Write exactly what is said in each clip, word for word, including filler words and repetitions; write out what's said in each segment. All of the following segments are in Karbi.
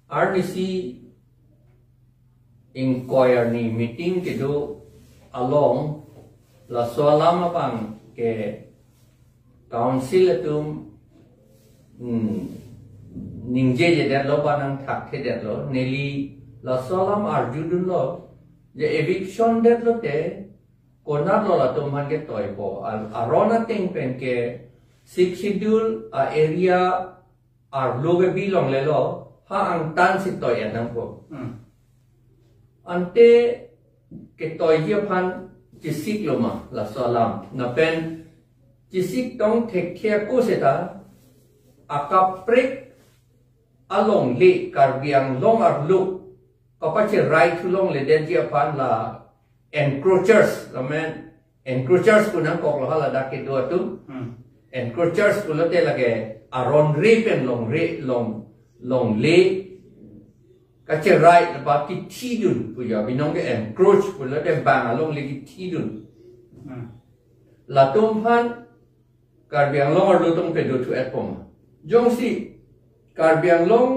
Arnisi ingkoi arni meeting kedo along laso alam abang ke council atum, hmm, ningjejedetlo ba nangthakthedetlo, neli laso alam arjudunlo, je eviction detlote konatlo latum aphan ketoipo. Ar-, aron ateng pen ke Sixth Schedule a-area arlo ke bilonglelo, ha angtan si toi-et nangpo. Hmm. Ante ketoiji aphan chesiklo ma laso alam. Lapen chesik tong thekthe ako seta akaprek alongle Karbi Anglong arlo kapacherai thu longledetji aphan la encroachers, lamen encroachers pu nangkoklo hala dak kedo atum. Hmm. Encroachers pulote lake aron re pen longre, long, longle kacherai ba kithidun pu ya, binong ke encroach pulote bang alongle kithidun. Hmm. Latum aphan Karbi Anglong arlo tong pedo thu-etpo ma. Jongsi Karbi Anglong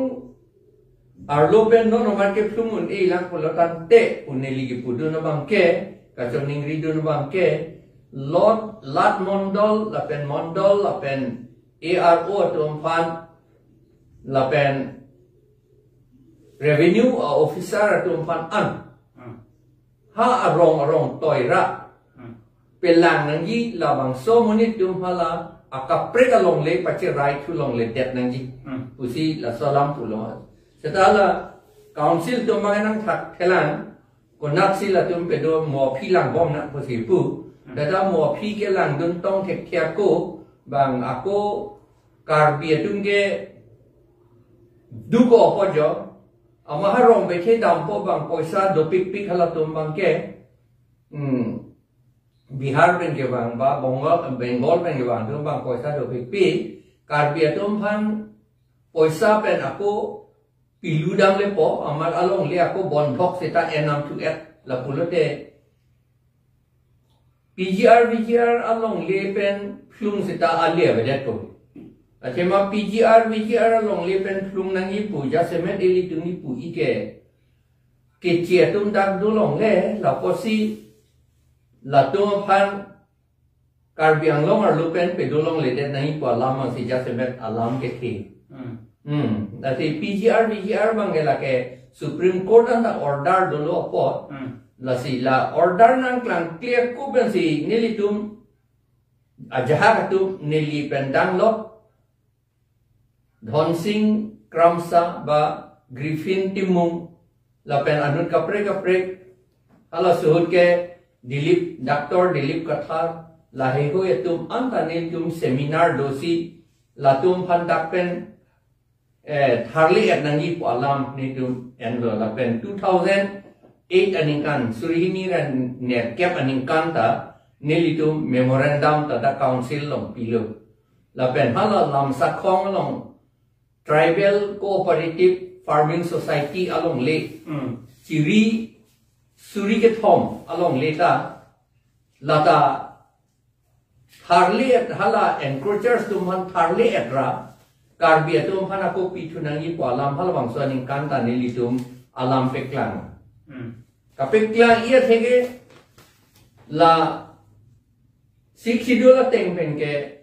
arlo pen non omat kephlung un-e lang pulo tangte pu neli kepudun abang ke, kachoningridun abang ke, lot, lat mondol, lapen mondol, lapen A R O atum aphan, lapen revenue a-officer atum aphan an. Hmm. Ha arong arong toira. Hmm. Pelang nangji labangso amonit atum hala akaprek alongle pacherai thu longledet nangji. Hmm. Pusi laso alam pulo. Seta la council atum abang nangthakthelang, konatsi latum pedo mo aphi langbom nang pusi pu. Hmm. Seta mo aphi kelangdun tong thekthe ako, bang ako Karbi atum ke duko apo jo, ama ha rong bethe dampo bang poisa dopikpik halatum abang ke, hmm, Bihar pen kevang ba Bengal, Bengal pen kevang atum abang poisa dopikpik, Karbi atum aphan poisa pen ako pilu damlepo, amat alongle ako bondhok seta enam thu-et, lapulote P G R, V G R alongle pen phlung seta ale avedetpo. Achema P G R, V G R alongle pen phlung nangji pu jasemet ilitum kipu ike. Keche atum dak dolongle, lapusi latum aphan Karbi Anglong arlo pen pedo longledet nangji pu alam abangsi jasemet alam kethe. Hmm. Hmm. Lasi P G R, V G R abang ke lake Supreme Court anta order dolo apot. Hmm. Lasi la order nangklangkle ako pensi nelitum ajahak atum neli pen danglo. Dhonsing Kramsa ba Griffin Timung, lapen anut kaprek kaprek, hala suhut ke Dilip, Doctor Dilip Kathar, laheihui atum anta nelitum seminar dosi, latum aphan dak pen, eh, tharli-et nangji pu alam nelitum enlo, lapen two thousand eight aningkan, suri hini ra nerkep aningkan ta, nelitum memorandum ta dak council along pilo. Lapen hala Lamsakhong along Tribal Cooperative Farming Society alongle. Hmm. Chiri suri kethom alongle ta lata tharli-et hala encroachers atum aphan tharli-et ra Karbi atum aphan ako pithu nangji pu alam halabangso aningkan ta nelitum alam peklang. Hmm. Kapeklang-i atheke la Sixth Schedule ateng pen ke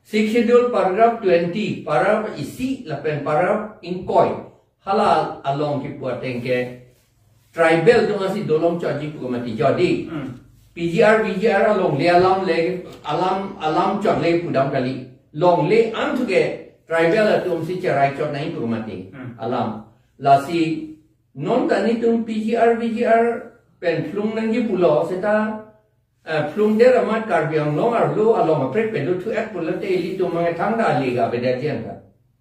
Sixth Schedule paragraph twenty, paragraph isi lapen paragraph ingkoi, hala along kipu ateng ke tribal atum asi dolong chotji pu mati jodi. Hmm. P G R, V G R alongle alam le, alam, alam chotle pu dam kali. Longle an thu ke tribal atum si cherai chot nangji pu mati. Hmm. Alam. Lasi non ta nelitum P G R, V G R pen phlung nangji pulo seta, eh, phlungdet amat Karbi Anglong arlo along kaprek pedo thu-et pulote ilitum mangethang ta alega beda jian ta.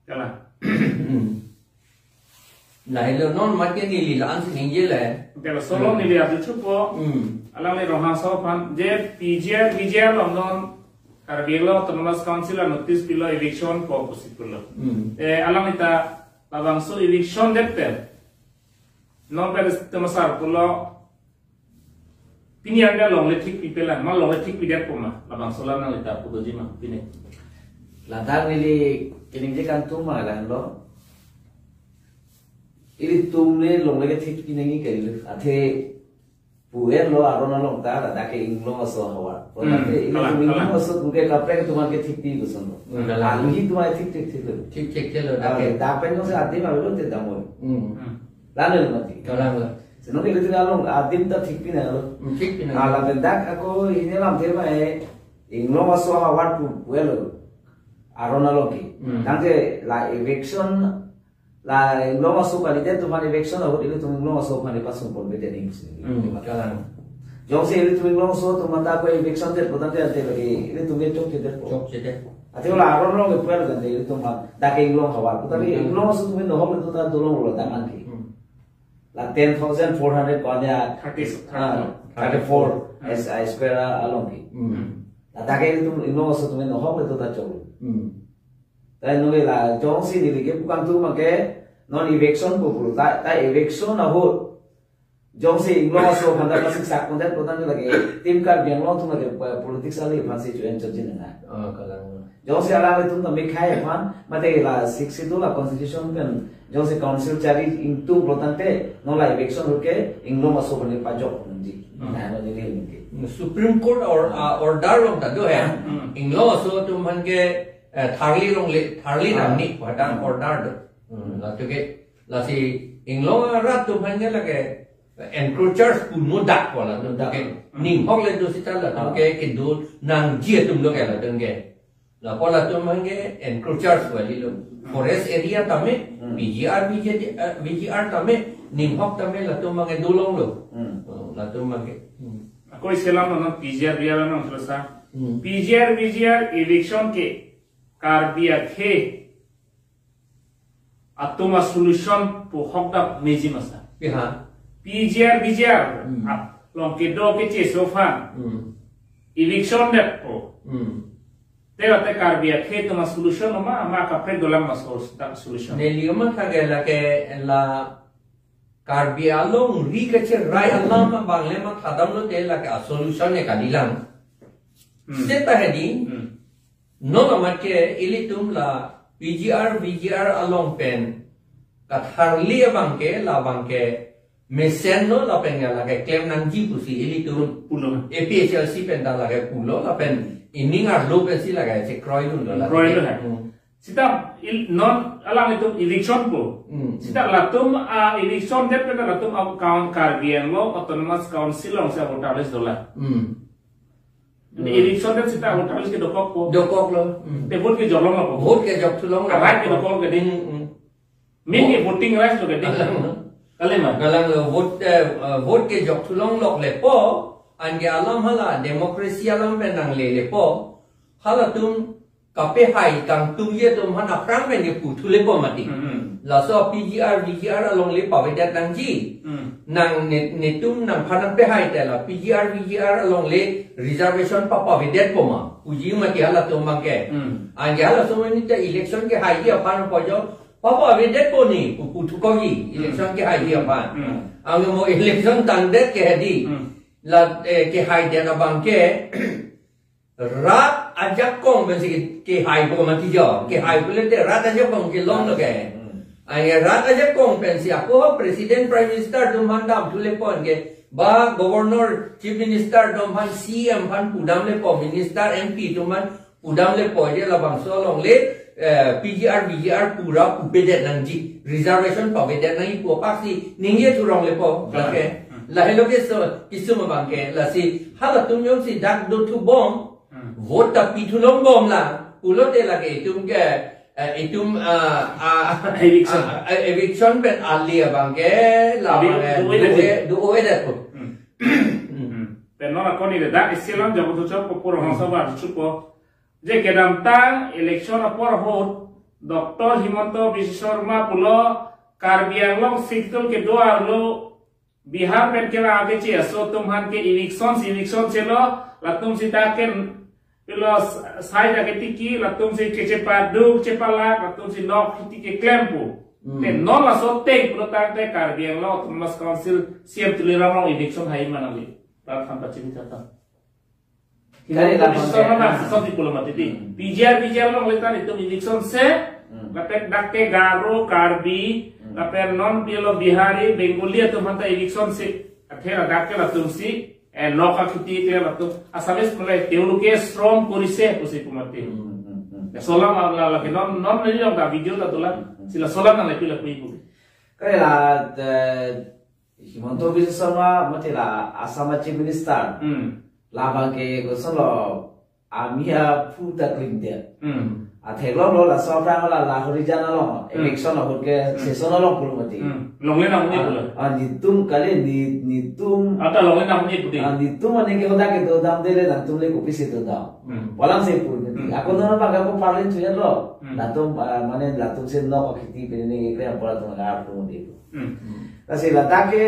Kalang. Lahelo non mat ke neli la-an si ningjele. Kalang, solo neli adu chupo. Hmm. Alangli Ronghangso aphan je P G R, V G R along non Karbi Anglong Autonomous Council a notice pilo eviction po pusi pulo. Hmm. Eh, alangli ta labangso eviction det pen. Non pen temasar pulo. Pini anda longle thik pipelang, ma longle thik pidetpo ma, labangso alam nangli ta pudoji ma, pini. Ladak neli keningje kangtung ma lahenlo. Ilitum le longle kethik pinangji kali lo. Athe pu-etlo aron along ta, ladak ke Inglong aso ahavar. Hmm, athe kalang, ilitum Inglong kalang. Aso pu ke kaprek atum aphan kethik pi kosonlo. Hmm, kalang. Alangli atum aphan thik thik thik lo. Thik thik thik lo, ah, ladak ke. Lapen jongsi adim avelo te damlo. Hmm. Hmm. Lalo mati. Kalang lo. Senong ke ilitum along adim ta thik pinanglo. Hmm, thik pinang. Ah, lapen dak ako hini alam tema e Inglong aso ahavar pu, pu-etlo. Aron along ke. Hmm. Tangte la eviction, la Inglong aso candidate atum aphan eviction ahut ilitum Inglong aso aphan ipasung ponpe te ning sini. Hmm, kalang. Jongsi ilitum Inglong aso atum aphan ta ko eviction det pu tangte ante lagi ilitum ke chokchedet po. Chokchedet. Athe la aron along ke pu-et tangte ilitum aphan dak ke Inglong ahavar pu tangte, hmm, Inglong aso atum nohok le to ta dolong lo dak an ke. Hmm. La ten thousand four hundred ko anya, thirty, ah, thirty-four, hmm, S I square along ke. Hmm. Ladak ke ilitum Inglong aso atum nohok le to ta choklo. Hmm. Ta nonke la jongsi neli kepu kangtung ma ke non eviction pu pulo ta, ta eviction ahut jongsi Inglong aso aphan ta pasik sak pondet putan lagi tim Karbi Anglong atum lagi, eh, politics ali aphan si chuan chojin na. Oh, kalang. Jongsi alanglitum ta mekhai aphan mate la Sixth Schedule la constitution pen jongsi council chari ingtung pulo tangte non la eviction ahut ke Inglong aso aphan pajok nangji. Hmm. Na, no, neli ningke. Supreme Court or, uh, order along ta do he. Hmm. Inglong aso atum aphan ke, eh, tharli longle, tharli, ah, nangji pu adang, hmm, order do. Hmm, latum ke, lasi Inglong arat atum aphan ke lake encroachers pu mudak ko latum ke. Mudak. Hmm. Ninghok le do sita latum ke, ah, kedo nangji atum do ke latum ke. Lapu latum aphan ke encroachers kali lo. Hmm. Forest area tame, hmm, P G R, V G R, eh, V G R tame, ninghok tame latum aphan ke dolonglo. Hmm. Oh, latum aphan ke. Hmm. Ako isi alam non P G R, V G R non selesai. Hmm. P G R, V G R eviction ke Karbi akhei atum a-solution pu hokdap meji ma sir? Pi ha? P G R, V G R, hmm, along kedo kecheso aphan, hmm, eviction detpo. Hmm. Te late Karbi akhei atum a-solution ma, ma kaprek dolang ma so-, dak solution? Neli matha ke lake la Karbi alongri kacherai alam abang le mathadamlo te lake a-solution ne kalilang. Hmm. Seta hedi, hmm, non amat ke ilitum la P G R, V G R along pen katharli abang ke, labang ke mesenlo lapen ya lake klem nangji pusi ilitum pulo. A P H L C pen ta lake pulo lapen ining arlo pensi lake chekroidunlo lake. Kroido ha. Hmm. Sita il-, non alanglitum eviction po. Hmm. Sita latum, ah, eviction det pen latum a-, kaun-, Karbi Anglong Autonomous Council alongsi voter list dolang. Hmm. Jadi, hmm, eviction det sita voter list ke dokokpo. Dokoklo. Hmm. Te vote ke joklonglo po. Vote ke jokthulonglo. Right ke dokok ke ding. Hmm, hmm. Min ke voting rights lo ke ding. Kalang. Kali ma? Kalang lo vote, eh, eh, vote ke jokthulonglok lepo, anke alam hala democracy alam pen nangle lepo. Halatum kapehai kangtungji atum aphan aphrang pen ke puthu lepo mati. Hmm. Laso P G R, V G R alongle pavedet nangji. Hmm. Nang ne-, netum nangphan nangpehai te la P G R, V G R alongle reservation pa pavedetpo ma puji mati halatum abang ke. Hmm. Anke halatum ini te election kehai aphan pu jo pa pavedetpo ni pu puthu kogi election kehai aphan. Hmm. Anke mo election tangdet ke hedi. Hmm. La, eh, kehaidet abang ke rat ajakong pensi ke, kehaipo mati jo. Kehai pulote rat ajakong kelonglo ke. Hmm. Ai rat ajakong pensi ako ho President, Prime Minister atum aphan damthu lepo anke, ba Governor, Chief Minister atum aphan, C M aphan pudam lepo, Minister, M P atum aphan pudam lepo je labangso alongle, eh, P G R, V G R pura pupedet nangji, reservation pavedet nangji pu apaksi ningje thurong lepo. Hmm. Lake. Hmm. Lahelo ke so, kisum abang ke, lasi halatum jongsi dak dothubom, Hmm. Vote ta pithulongbom la, pulote lake itum ke, eh, itum, ah, ah, eviction. Ah, ah, eviction pen ali abang ke, la evi-, abang ke, do-, do-, do-, do-, do-, do-, Hmm. Hmm. Hmm. Pen non akoni le dak isi alam jago tu chok po puro hongsa ba tu po. Je kedamtang election apor ahut Doctor Himanta Biswa Sarma pulo Karbi Anglong Sixth Schedule kedo arlo Bihar pen kevang akeche aso atum aphan ke eviction, eviction chelo, latum sita ken pilo sai da ketiki, latum si kechepaduk, chepalak, latum si nok hiti keklem pu. Hmm. Te non laso ateng pulo tangte Karbi Anglong Autonomous Council C M Tuliram Ronghang eviction hai ma nangli. Prathan pachini kata. Kali Himanta Biswa Sarma, ah, sisok di pulo mati di. Hmm. P G R, P G R along letan itum eviction se, Hmm. lapen dak ke Garo, Karbi, Hmm. lapen non pilo Bihari, Bengali atum aphanta eviction se. Athe ladak ke latum si, eh, nok akheti ke latum. Assamese pule, তেওঁলোকে শ্ৰম কৰিছে, pusi pu mati. Hmm, hmm, hmm. Ya, laso alam la, la, la, non, non neli along ta video ta dolang. Hmm, hmm. Si laso alam nanglepi lapu ibu. Kali la, eh, Himanta Biswa Sarma mati la Assam Chief Minister. Hmm. Labang ke kosonlo, ami aphu ta klimdet. Hmm. Atheklonglo laso aphrang la Lahori Jan along, Hmm. election ahut ke Hmm. session along pulo mati. Hmm. Longle nangji Ah, pulo. ah, netum kali ne, netum. Ata longle nangji puti. Ah, netum mane ke hoda ke dodamde le nangtum le kopisi dodam. Hmm. Pu alam si pu mati. Hmm. Ako non apa ako parlin suya lo. Hmm. Latum, ah, mane latum si nok akheti pen ne kre ampora tum agar pu mati. Hmm. Lasi ladak ke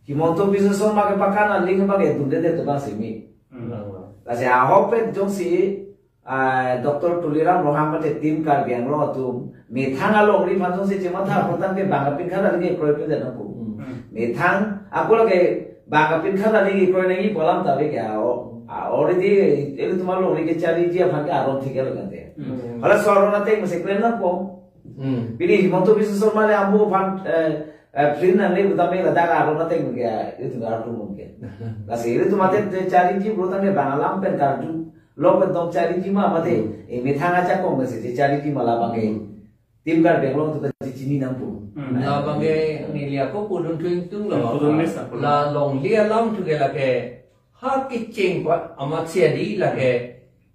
Himanta Biswa Sarma ke pakana ling bang ke dunde de tebang simi. Hmm. Lasi ahok pen jongsi, ah, Doctor Tuliram Ronghang mate Team Karbi Anglong atum methang alongri aphan jongsi chematha apot tangte bang apinkhat aling ke kroipin de nangpu. Hmm. Methang ako lake bang apinkhat aling ke kroi nangji pu alam ta ave ke, ah, o, ah, already ilitum alongri kechariji aphan ke aron thik lo kante. Hmm. Hala so aron ateng masi klem nangpo. Hmm. Pini Himanta Biswa Sarma le amu aphan, eh, eh, print nangle pu tame ladak aron ateng ke, eh, ilitum aron atum ke. Lasi ilitum mate te chariji pulo tangte bang alam pen karju. Lo pen tong chariji ma mate, Hmm. eh, methang ajakong masi chariji ma labang ke. Hmm. Team Karbi Anglong atum ta chini nangpo. Hmm. Labang ke neli ako pudun thu ingtung lo. Hmm, pudun mes apa? La longle alam thu ke lake ha kecheng pa amatsi adi lake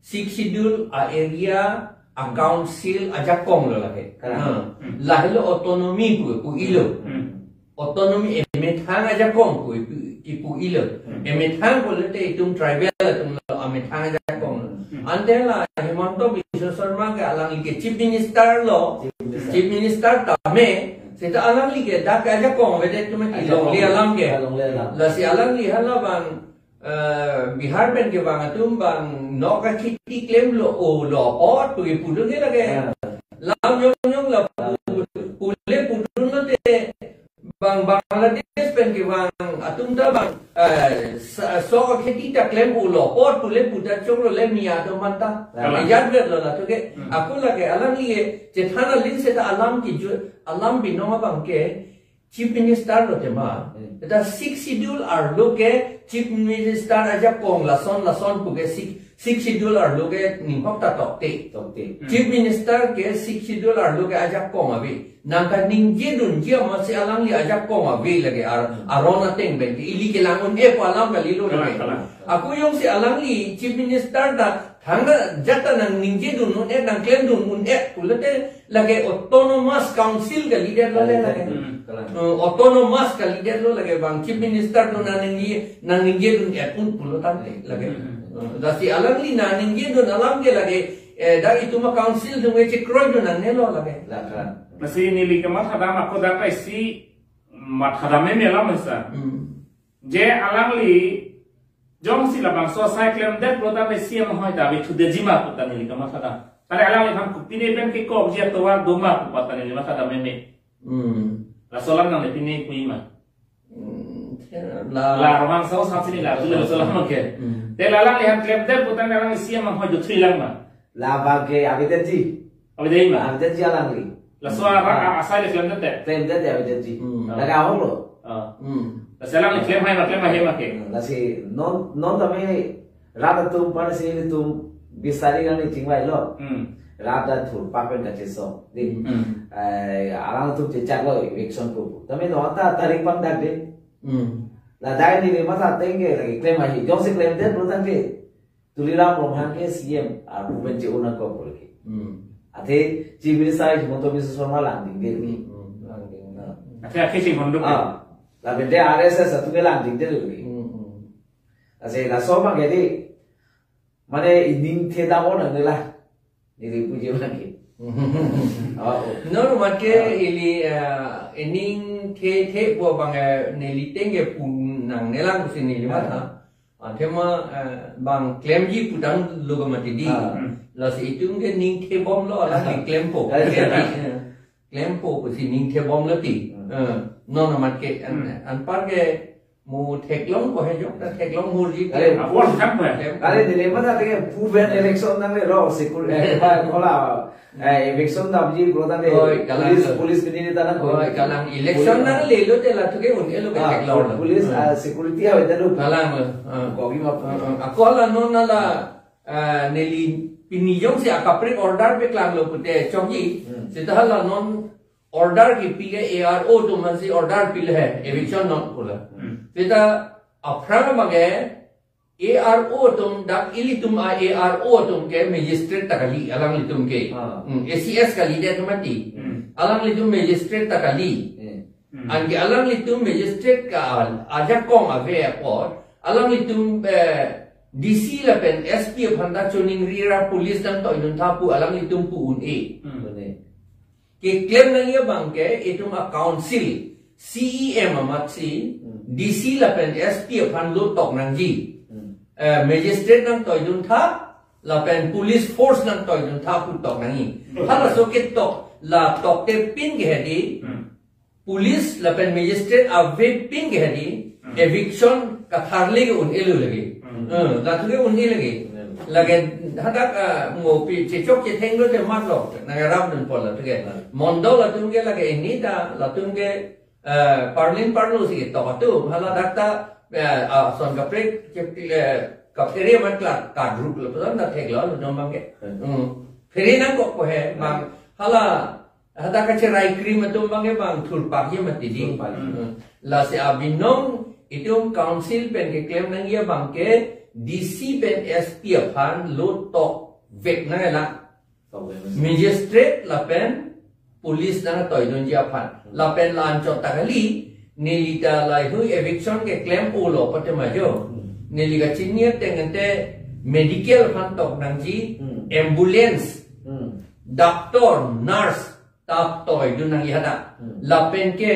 Sixth Schedule a-area a-council ajakong lo lake. Kalang. Ha. Hmm. Lahelo autonomy pu, pu-ilo. Hmm. Autonomy emethang ajakong pu, pu, pu-ilo. Hmm. Emethang pulote itum tribal atum lo amethang ajakong lo. Hmm. Ante la Himanta Biswa Sarma ke alangli ke Chief Minister lo. Chief Minister. Chief Minister tame, seta alangli ke dak ajakong avedet atum ke Ajakong. longle alam ke. Ah, longle alam. Lasi alangli halabang eh, Bihar pen ke bang atum bang nok akheti klemlo, o lo apot pu ke pudun ke lake. Ah. Lam jong jong la pu-, pule pudun lote bang Bangladesh pen ke bang atum ta bang, eh, sa-, sok akheti ta klem o lo apot pule pu ta choklo le mi atum aphanta. Ah. Ejat vet lo la thu ke. Hmm. Ako lake alangli ke chethan aling seta alam kejut, alam binong abang ke Chief Minister lo tema. Hmm. Eta Sixth Schedule arlo ke Chief Minister ajakong lason lason pu ke Six-, Sixth Schedule arlo ke ninghok ta tokte. Tokte. Hmm. Chief Minister ke Sixth Schedule arlo ke ajakong ave. Nangkaningjedunji amatsi alangli ajakong ave lake ar-, Hmm. aron ateng pen ke ili kelang un-e pu alam kalilo Kalang, lake. kalang. Ako jongsi alangli Chief Minister ta thangta jat ta nangningjedun un-e, nangklemdun un-e pulote lake autonomous council kalidetlo le lake. Hmm. Kalang. Eh, autonomous kalidetlo lake bang Chief Minister atum nangningje, nangningjedun-et un pulo tangte lake. Hmm. Eh, lasi alangli nangningjedun alam ke lake, eh, dak itum a-council atum ke chekroidun nangnelo lake. Lah, kalang. Lasi neli kemathadam ako dak isi mathadam meme alam esa. Hmm. Je alangli jongsi labangso asai klemdet pulo tangte C M ahoi ta ave thudetji ma pu ta neli kemathadam. Tangte alangliphan kopine pen kekokji atovar do ma pu ta neli mathadam meme. Hmm. Laso alam nanglepine pu-i ma. Hmm, te la La Ronghang asai si neli la, tu laso alam ke. Hmm. Te la alangliphan klemdet pulo tangte alangli C M ahoi do thulang ma. Labang ke avedetji. Avedetji ma. Avedetji alangli. Laso ara, Ah. a-, asai le klemdet te. Klemdet te avedetji. Hmm. Lake ahok lo. Ah. Hmm. Lasi alangli klem hai ma, klem hai ma ke. Hmm, lasi non, non tame rat atum pen si ilitum bisari kali chingvailo. Hmm. Rat ta thurpak pen kachesong. Di. Hmm. Eh, alangtum chechaklo eviction pu. Tame non ta tarik pangdak de. Hmm. La dai neli matha ateng ke lake klem hai. Jongsi klemdet pulo tangte Tuliram Ronghang ke C M, ah, pu pen che-o nangkok pu lake. Hmm. Athe Chief Minister Himanta Biswa Sarma langdingde lake. Hmm, langding. Ah. Athe akhe chinghonduk. Ah, lapen de R S S atum ke langdingde lake. Hmm, hmm. Ase laso abang ke di, mane ining thedam-o nangnelo. Neli puji abang ke. Oh, oh. Non mat ke Ah. ili, eh, ining the the pu abang, eh, neli ateng ke pu nangne lang pusi neli Ah. matha. Athema, eh, bang klemji pu tanglo ke mati di. Ah. Hmm. Lasi itum ke ning thebomlo, alang Ah. ning klempo. Ah, iya. Klempo pusi ning thebomlo ti. Hmm. Eh, non mat ke, an-, Hmm. anpar ke Mo theklong ko he jok, ta theklong hurji. Are, klem. Apor thang ko he. Klem. Are, dilemma ta teke, pu pen election nanglelo, security, eh, kola, eh, eviction damji, bro, ta de, Oi, kalang police, lo. Police pini ni tanah, Oi, kalang election nanglelo te la thuke un-elo ke Ah, theklong lo. Police, Hmm. ah, security ha, itu lo. Kalang lo. Ah. Kopi map. Ah, ah. Ako la non la, ah, neli pini jongsi akaprek order paklang lo pute chokji. Hmm. Seta la non order kepi ke A R O atum aphansi order pilo he, eviction not pula. Hmm. Seta aphrang abang ke A R O atum dak ilitum a-A R O atum ke magistrate ta kali alanglitum ke. Ah. Hmm, A C S kalidet mati. Hmm. Alanglitum magistrate ta kali. Hmm. Hmm. Anke alanglitum magistrate ka ajakong ave apot, alanglitum, eh, D C lapen S P aphan ta choningri ra police nangtoidun tha pu alanglitum pu un-e. Hmm. Bene. Keklem nangji abang ke itum a-council, C E M amatsi, Hmm. D C lapen S P aphan lo tok nangji. Hmm. Eh, magistrate nangtoidun tha, lapen police force nangtoidun tha pu tok nangji. Hmm. Halaso ketok, la tokte pin ke hedi, Hmm. police lapen magistrate ave pin ke hedi, Hmm. eviction katharle ke un-elo lagi. Hmm. Eh, la thuke un-e lagi. Hmm. Lagi hadak, ah, mo pi chechok chethenglo te mat lo, nang aram dun pol la thuke. Hmm. Mondol atum ke lagi ini ta, latum ke, eh, parlin parlo si tok atum, hala dak ta, eh, ah, son kaprek, ke, eh, kaphere mat kla, kadruk lo, pesan ta theklo, lo dong bang ke. Hmm. Hmm. Phere nangkok ko he, bang, hala, hadak kacherai krim atum bang ke bang thurpak ye mati di. Thurpak. Hmm. Lasi abinong itum council pen keklem nangji abang ke D C pen S P aphan lo tok vek nanglang. Tok vek nang. Magistrate lapen police nangtoidunji aphan. Hmm. Lapen la-anchot ta kali, neli ta lahei eviction keklem-olo pute ma jo. Hmm. Neli kachini ateng ante medical aphan tok nangji, Hmm. ambulance, Hmm. doctor, nurse, ta toidun nangji hadak. Hmm. Lapen ke,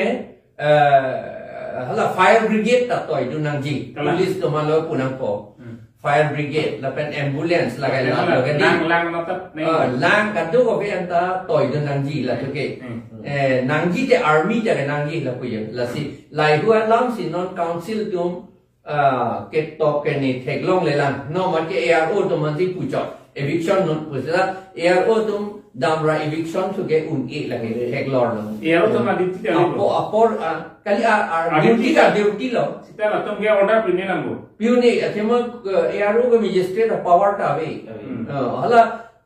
eh, hala fire brigade ta toidun nangji. Kalang. Police atum alo pu nangpo. Hmm. Fire brigade, lapen ambulance, laga Lapen la, hala, laga di. Lang, lang, latat, neng. Ah, lang kadokave anta toidun nangji, la thuke. Hmm. Eh, nangji te army ta ke nangji la pu ye. Lasi, lahei alam si non council atum ah, ketok keni theklonglelang. Non mat ke A R O atum aphansi puchot. Eviction not pusila A R O atum damra eviction thuke un-e lagi theklonglo. A R O atum a-duty kali Apo, bo? Apor, ah, kali a, a, A-duty duty ka ka? Duty lo. Seta latum ke order pine nangpo. Pi un-e, athema, eh, A R O ke magistrate a-power ta ave. Hmm. Ah, hala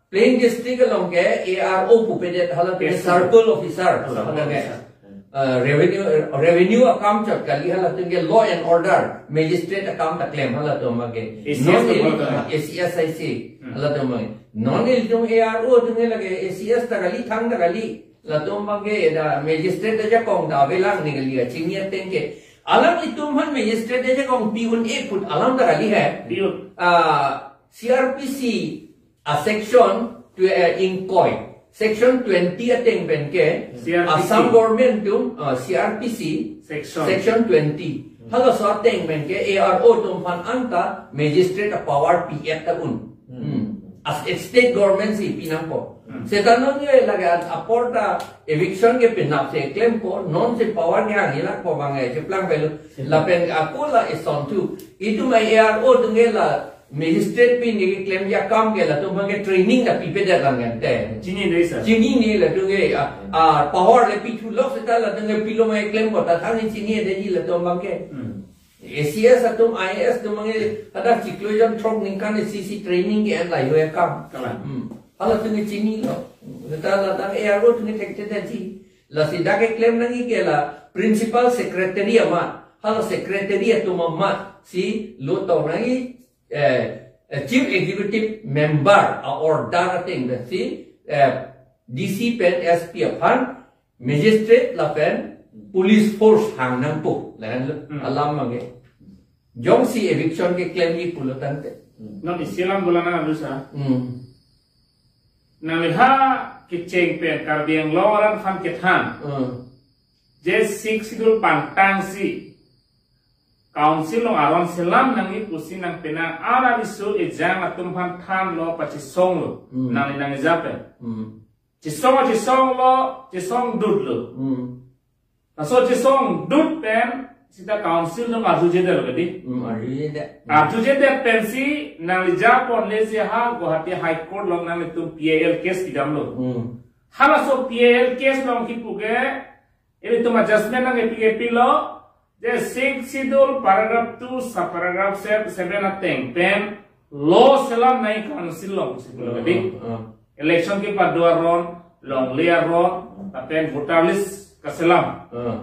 Plain district along ke A R O pupedet, halatum ke Yes, sir. Circle officer, Circle halatum ke, officer. Uh, revenue, revenue akam chot kali, halatum ke law and order, magistrate akam ta klem halatum abang ke. A C S Non to ilitum, halatum. A C S I C, Hmm. halatum abang ke. Non ilitum A R O atum ke lagi A C S ta kali, thang ta kali, latum abang ke, eda magistrate ajakong ta avelang ni kali, kachini ateng ke. Alanglitum aphan magistrate ajakong pi un-e put alam ta kali he. Pi un. Ah, C R P C a-section twe-, eh, ingkoi. Section twenty ateng pen ke, C R P C. Assam government atum, uh, C R P C, Section. Section twenty. Hmm. Halaso ateng pen ke A R O atum aphan anta magistrate a-power pi-et ta un. Hmm. Hmm. As a state government si pi nangpo. Hmm. Seta non ye lagi an apor ta eviction ke penap si klempo, non si power ke hang ilak po bang eh, cheplang pelo. Hmm. Lapen ako la eson thu. Itum A R O atum ke la magistrate pi ni klemji akam ke latum abang ke training ta pipedet lang kan te. Chinine sir. Chinine latum ke, ah, ah, power le pithu lok seta latum ke pilo ma klempo ta thang chinidetji latum abang ke. Hmm. A C S atum, I A S atum abang ke hadak chiklo jon throk ningkan isi isi training ke-en lahei akam. Kalang. Hmm. Halatum ke chinilo. Seta ladak A R O atum ke thekthedetji. Lasi dak keklem nangji ke la principal secretary amat. Hala secretary atum amat si lo tok nangji eh, eh, chief executive member a-order ateng pensi, eh, D C pen S P aphan magistrate lapen police force hang nangpo. Lahenlo, Hmm. alam abang ke. Jongsi eviction keklemji pulo tangte. Hmm. Non isi alam dolang nang adu sa. Hmm. Nangli ha kecheng pen Karbi Anglong arat aphan kethan. Hmm. Je Sixth Schedule pangtang si Council along aron selam nangji pusi nang penang ara isu ejang atum aphan thanlo pachesonglo. Hmm. Nangli nangja pen. Hmm. Chesong, chesonglo, chesongdutlo. Hmm. Laso chesongdut pen Sita council nang arjujedet lo kadi. Hmm, arjujedet. Arjujedet pensi nangli japonle si ha Guwahati High Court along nanglitum P I L case kedamlo. Hmm. Halaso P I L case along kipu ke, ilitum adjustment nangkepi kepi lo, je Sixth Schedule paragraph two subparagraph se-, seven ateng pen law selam nangji council along si pulo kadi. Hmm, hmm. Election kepado aron, longle aron, lapen voter list kaselam. Hmm.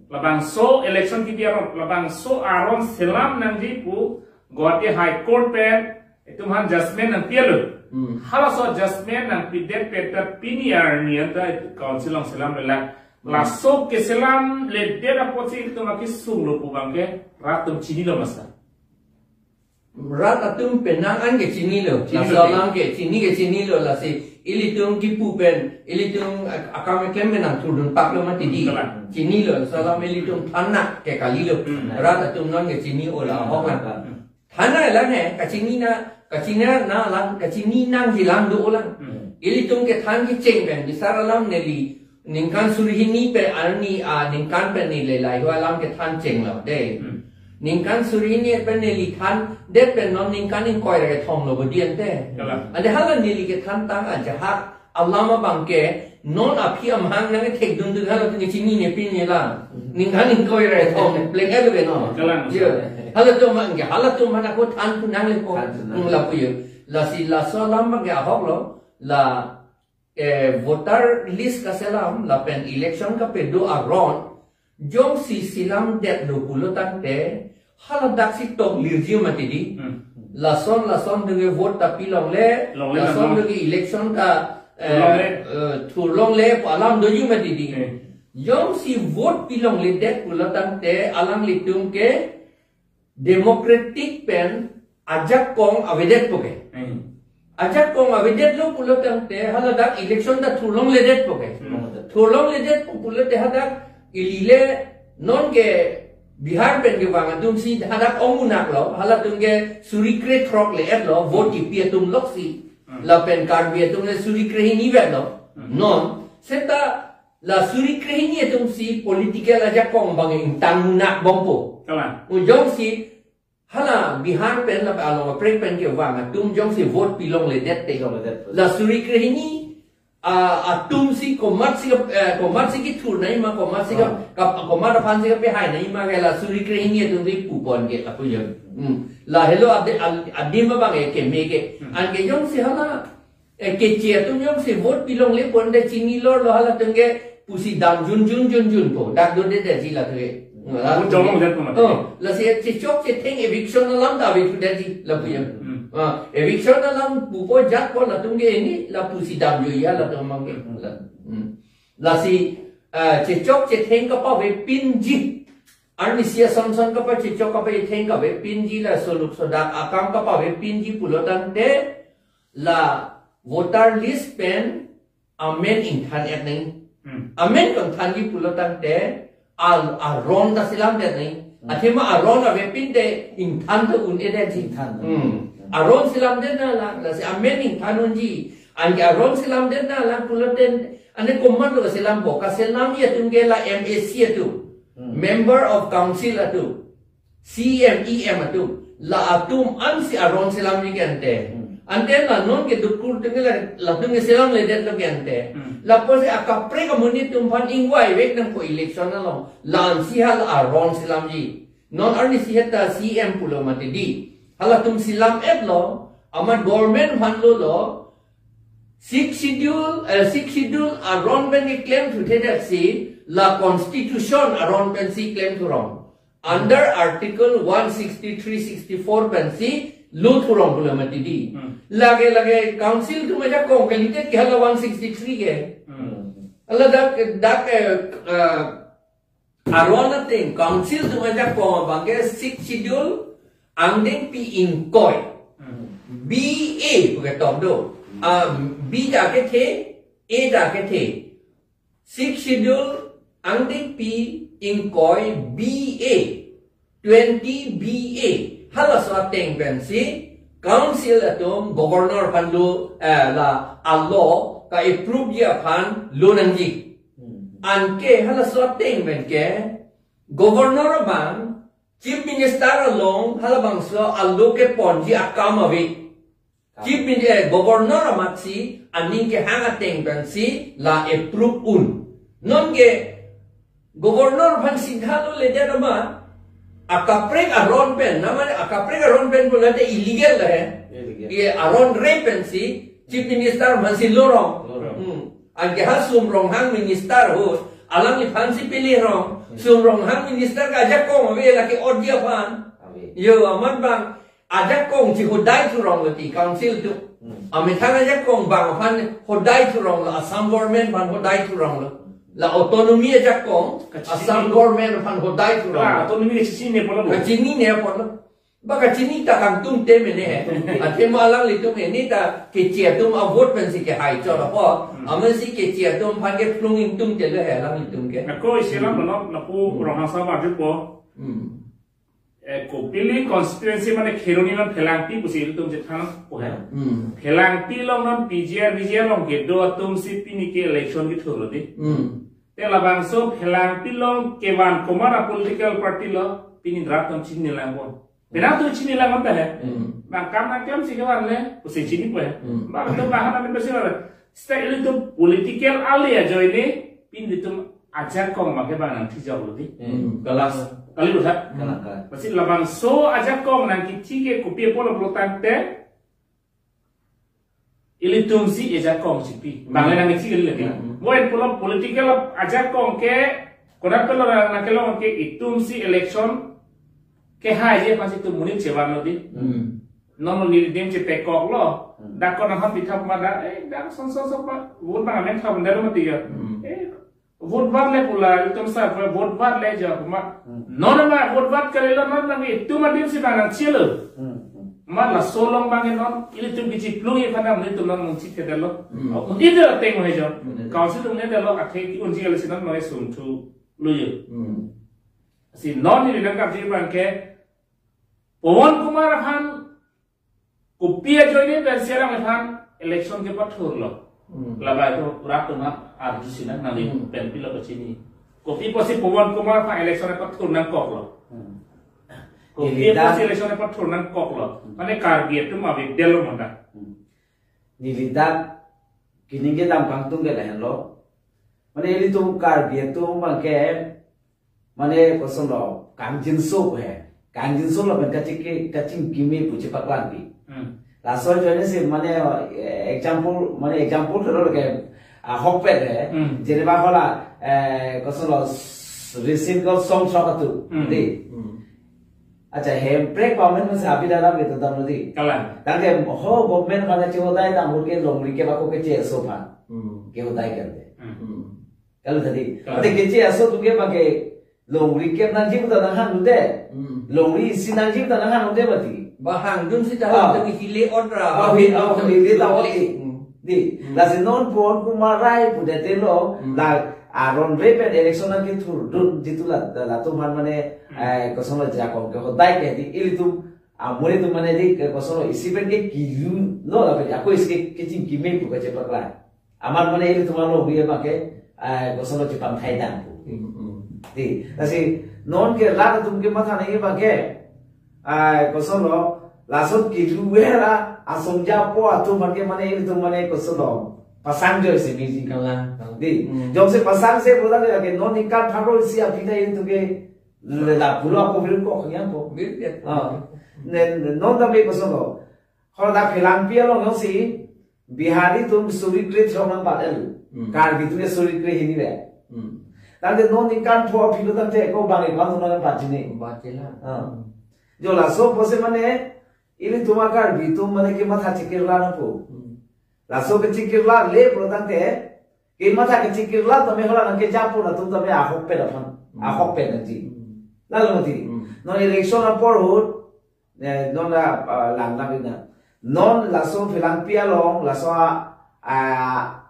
Labangso election kepi aron, labangso aron selam nangji pu Guwahati High Court pen itum aphan judgment nangpilo. Hmm. Halaso judgment nangpidet pen ta pini arni anta council along selamlelang. Hmm. Laso keselamledet apotsi itum akesung lo pu abangke rat atum chinilo ma sir? Rat atum penang an ke chinilo. Chinilo. Laso alam ke chini ke chinilo, lasi ilitum kipu pen, ilitum ak-, akam keklem pen nangthurdun paklo mati di. Kalang. Chinilo, laso alam ilitum thanak ke kalilo. Hmm. Rat atum non ke chini-o la ahok lang. Hmm. Than nanglang he, kachinina, kachinina lang, kachinina nanglang do lang. Hmm. Ilitum kethan kecheng pen, bisar alam neli, ningkan suri hini pen arni, ah, ningkan pen neli lahai-hui alam kethan chenglo, dei. Hmm. Ningkan suri hini pen neli thandet pen non ningkan ingkoi ra kethom lo bodi ante. Kalang. Ante hala neli kethan tang ajahak alam abangke non aphi amahang nangkethekdun dun halatum ke chinine pinine lang. Hmm. Ningkan ingkoi ra kethom, pleng elo ke no. Kalang. Yo. Halatum abangke, halatum aphan ako than punang le ko. Than punang. Hmm, lapu yo. Lasi laso alam abangke ahok lo, la eh, voter list kaselam, lapen election kapado aron, jongsi selamdetlo pulo tangte, haladak si toklirji mati di. Hmm. Lason, lason dunge vote ta pilongle, longle lason dunge election ta, eh, longle, eh, thurlongle pu alam doji mati di. Hmm. Jongsi vote pilongledet pulo tangte, alanglitum ke democratic pen ajakong avedetpo ke. Hmm. Ajakong avedetlo pulo tangte haladak election ta thurlongledetpo ke. Hmm. Thurlongledetpo pulote hadak ili le non ke Bihar pen kevang atum si hadak ong-unaklo, halatum ke suri krethrok le-etlo, vote kipi atum loksi. Hmm. Lapen Karbi atum le suri krehini vetlo. Hmm. Non, seta la suri krehini atum si political ajakong abang ingtang-unak bompo. Kalang. O jongsi hala Bihar pen lapen along kaprek pen kevang atum jongsi vote pilongledet te. Pilongledet. La suri krehini, ah, atum si komat si kap-, eh, komat si kethur nangji ma, komat si kap-, Ah. kap-, komat aphan si kapehai nangji ma ke la suri krehini atum si pupon ke lapu yo. Hmm. Lahelo ade-, al-, adim abang ke keme ke. Hmm. Anke jongsi hala eh, keche atum jongsi vote pilongle ponte chinilorlo halatum ke pusi dam junjun junjunpo. Dak dodedetji latum ke. Vote jongledetpo mati. Oh, lasi chechok chetheng eviction alam ta ave thudetji lapu yo. Hmm. Ah, eviction alam pupo jatpo latum ke ini la pusi damjui ya latum abang ke. Hmm. La, hmm. Lasi, ah, chechok chetheng kapavepinji. Arnisi asonson kapa chechok kapavetheng kavepinji, la soluk sodak akam kapavepinji pulo tangte, la voter list pen amen ingthan-et nangji. Hmm. Amen kangthanji pulo tangte, al-, aron ta selamdet nangji. Hmm. Athema aron avepin te ingthan ta un-edetji. Ingthan. Hmm. Aron selamdet nanglang, lasi amen ingthan unji. Anke aron selamdet nanglang pulote, ane komatlo kaselampo, kaselamji atum ke la M A C atum. Hmm. Member of Council atum. C M, E M atum. La atum ansi aron selamji ke ante. Hmm. Ante la non ke dukur atum ke la, latum ke selamledetlo ke ante. Hmm. Lapusi akaprek amonit atum aphan ingvaivek nangpo election along. La ansi hala aron selamji. Non arnisi heta C M pulo mati di. Halatum selam-etlo, amat government aphan lolo, Sixth Schedule, eh, Sixth Schedule aron pen keklem thuthedet si, la Constitution aron pensi klem thurong. Under Article one sixty-three, sixty-four pensi lo thurong pulo mati di. Hmm. Lake, lake Council atum ajakong kalite ke hala one sixty-three ke. Hmm. Hala dak, dak, eh, eh, aron ateng, Council atum ajakong abang ke Sixth Schedule angdengpi ingkoi. Hmm. B A pu ketok do. Ah, B ta kethe, A ta kethe. Sixth Schedule angdengpi ingkoi B A, twenty B A. Halaso ateng pensi Council atum Governor aphan lo, eh, la a-law ka-approve ji aphan lo nangji. Hmm. Anke halaso ateng pen ke Governor abang, Chief Minister along halabangso alo keponji akam ave. Chief Minister, Governor amatsi aning kehang ateng pensi la approve un. Nonke Governor aphan sitha lo ledet amat, akaprek aron pen, namanya akaprek aron pen pulate illegal le. Illegal. Ye aron re pensi Chief Minister aphansi lorong. Lorong. Hmm. Anke ha Sum Ronghang minister ahut, alangliphansi pili rong. Hmm. Sum Ronghang minister ke ajakong ave lake odi aphan. Ave. Yo, amat bang ajakong si hodai thurong lo ti council atum. Hmm. Amethang ajakong bang aphan hodai thurong lo, Assam government aphan hodai thurong lo. La autonomy ajakong, Kachinine. Assam government aphan hodai thurong lo. Kala autonomy kachinine apotlo. Kachinine apotlo. Ba kachini ta kangtung te mene he. Kangtung te. Athema alanglitum he, ne ta keche atum a vote pensi kehai chot apot. Hmm. Amatsi keche atum aphan ke plung ingtung te lo he alanglitum ke. Ako isi alam Hmm. lo, lapu Hmm. Ronghang Sar arjupo. Hmm. Eh, Kopili constituency mane Kheroni non Phelangpi pusi ilitum chethan po he. Hmm. Phelangpi along non P G R, V G R along kedo atumsi pini ke election kethur lo di. Hmm. Te labangso Phelangpi along kevan komat a political party lo pini rat atum chini lang pon. Penang atum chini lang pon ta he. Hmm. Bang kam nangklemsi kevan le, pusi chinipo he. Hmm. Bang atum bang han amin pusi le. Seta ilitum political ali ajoine, pini ilitum ajakong abang ke bang nangthijok lo di. Hmm. Kalang. Kali lo tha. Kalang, kalang. Pusi labangso ajakong nangkithi ke kopi apotlo pulotangte, ilitumsi ajakong chipi. Hmm. Bang le nangkithi kali lagi. Hmm. Mo en pulo political ajakong ke, konat pelo nang, nangkelong ke itumsi election kehaiji aphansi itum monit chevan lo di. Hmm. Non neli adim chetekok lo. Hmm. Dak konat aphan pitha ma dak, eh, dak son son son pa, vote bang amen thap der mati ya. Hmm. Eh, vote var le pula, itum sa vote var le jo kuma. Hmm. Non ma vote var kali lo non nang itum adimsi bang nangchelo. Hmm. Ma laso along bang non, ilitum kichi plung ye phana ilitum non mungchi thedelo. Hmm. Au, ide ateng ho jo. Hmm. Council atum ne delo athe ki-unji kali si non noi sum thu lo ye. Hmm. Si non neli nangkapji bang ke, Pawan Kumar aphan kopi ajoine pensi alangliphan election kepathur lo. Hmm. Labang ke rat atum arjusi nang nangli Hmm. pen pilo kachini. Kopi pusi Pawan Kumar aphan election kepathur nangkok lo. Hmm. Kopi Neli dak pusi election kepathur nangkok lo. Hmm. Mane Karbi atum avedetlo manda. Hmm. Neli dak kining kedam kangtung ke lahenlo. Mane ilitum Karbi atum abang ke mane koson lo, kangjinso he. Kangjinso lapen kachingki, kachingkime pu chepaklangpi. Hmm. Laso ajoine si mane, eh, example, mane example kero lake, ah, ahokpet he. Hmm. Jeneba hala, eh, koson lo, s-, recent call song sok atum. Hmm. Di. Hmm. Acha, Hemprek government masi abida ram gitu dam di. Kalang. Tangke ho government mana chehodai dam hurke longri kep ako keche aso aphan. Hmm. Kehodai kerte. Hmm. Hmm. Kali tadi. Kali. Ate keche aso atum ke bang ke longri kep nangji puta nanghan unde. Hmm. Longri isi nangji puta nanghan unde mati. Ba hangdun seta Ah. hangdun hile ot ra. Ah, hi-, ah, hile ta ot. Hmm. Di. Hmm. Lasi non Pawan Kumar Rai pudetlo, Hmm. la aron re pen election nangkethurdun jitu la, la, latum aphan mane, Hmm. eh, koson lo ajakong kehodai ke di ilitum, ah, mane atum mane di ke koson lo isi pen ke kilu lo lapen ako isi ke kachingkime pu kachepaklang. Amat mane ilitum alongri abang ke, eh, koson lo chepangthai dam pu. Hmm, hmm. Di, lasi non ke rat atum kematha nangji abang ke, eh, koson lo, lason kilu vera asongja po atum abang ke mane ilitum mane koson lo pasang joi si miji. Kalang, kalang. Di, Hmm. jongsi pasang si pulo tangte non ningkan pharo isi aphi ta ilitum ke le la pulo ako virun kok yang po. Virun ya. Ah. Ne, ne, non tame koson lo. Hala Phelangpi along jongsi Bihari atum suri kre throk nangpat-el. Hmm. Karbi atum ke suri kre hini ve. Hmm. Tangte non ningkan pho aphi lo tangte ko bang-e bang nangpatji ne. Pachela. Ah. Jo laso pusi mane ilitum a Karbi atum mane kematha chekirla nangpo. Hmm. Laso kechekirla le pulo tangte kematha kechekirla tame hala nangkejapo atum tame ahokpet aphan. Hmm. Ahokpet nangji. Hmm. Lalo mati. Hmm. Non election apor ahut Eh, non la, ah, lang lang ina. Non laso Phelangpi along, laso a, a,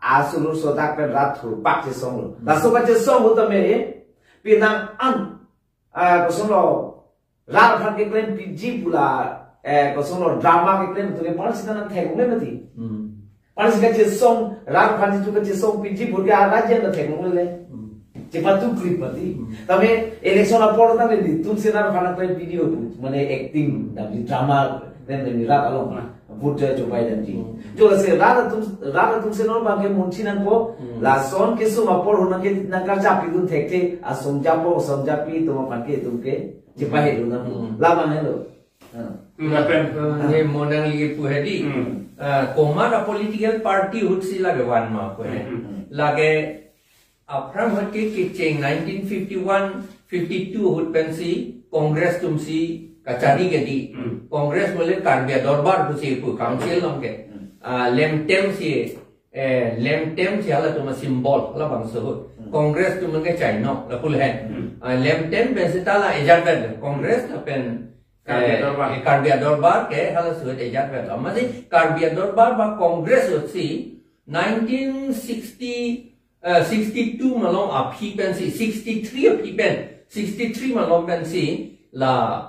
asulur sodak pen rat thurpak chesong lo. Hmm. Laso kachesong ahut tame, pinang an, ah, koson lo, rat aphan keklempiji pu la, eh, koson lo, drama keklem atum ke parsi nangtheklong le mati. Hmm. Parsi kachesong, rat aphan jitu kachesongpiji pu ke a rat jen ta theklong le. Hmm. Cepat tu klip mati. Tapi election apor tadi di tun senar panak pen video pun. Mana acting dan di drama dan di rat along. Vote jai cobai dan di. Jolo se rat atum rat atum senar bangke munchi nangpo. Lason kesung apor hona ke nangkarjap idun thekthe asong japo asong japi tuma pake tumke. Cepat itu nang. Lama helo. Lapen. Ni monang lagi pu hedi. Komat a political party ahut si lage van ma pu he. Lage aphrang ahut ke kecheng nineteen fifty-one fifty-two ahut pensi Congress atumsi kachari ke di. Congress mule Karbi Adorbar pusi pu council along ke. Ah, lemtem si, eh, lemtem si halatum a symbol, halabangso ahut. Congress atum ke chainok, la pulhen. Ah, lemtem pen seta la ejatvet, Congress lapen, Karbi eh, Adorbar. Eh, Karbi Adorbar ke halaso ahut ejatvet. Amatsi Karbi Adorbar ba Congress ahut si nineteen sixty, eh, sixty-two malom aphi pensi, sixty-three aphi pen, sixty-three malom pensi la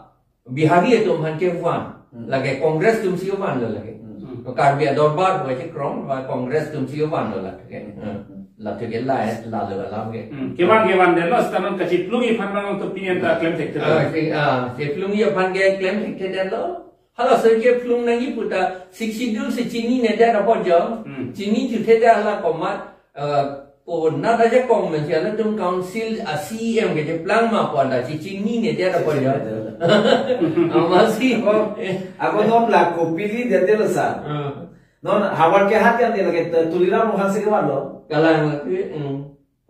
Bihari atum aphan kevan, lage Congress atumsi vanlo lage. Karbi Adorbar pu achekrong, ba Congress atumsi vanlo lage. Lake ke la, lalo alam ke. Kevan kevan detlo, seta non kachiplung aphan nangtum pini anta klem thekthe. Ah, si, ah, chiplung aphan ke klem thekthe detlo. Halaso ke plung nangji puta Sixth Schedule si chininedet apot jo. Chini chuthe det hala komat, eh, konat ajakong mensi halatum council a C E M kecheplang ma pu anta si chininedet apot jo. Amatsi. Ako, ako non la kopili detlo sa. Non havar ke hat kan dia lagi Tuliram Ronghang si kevanlo. Kalang lagi.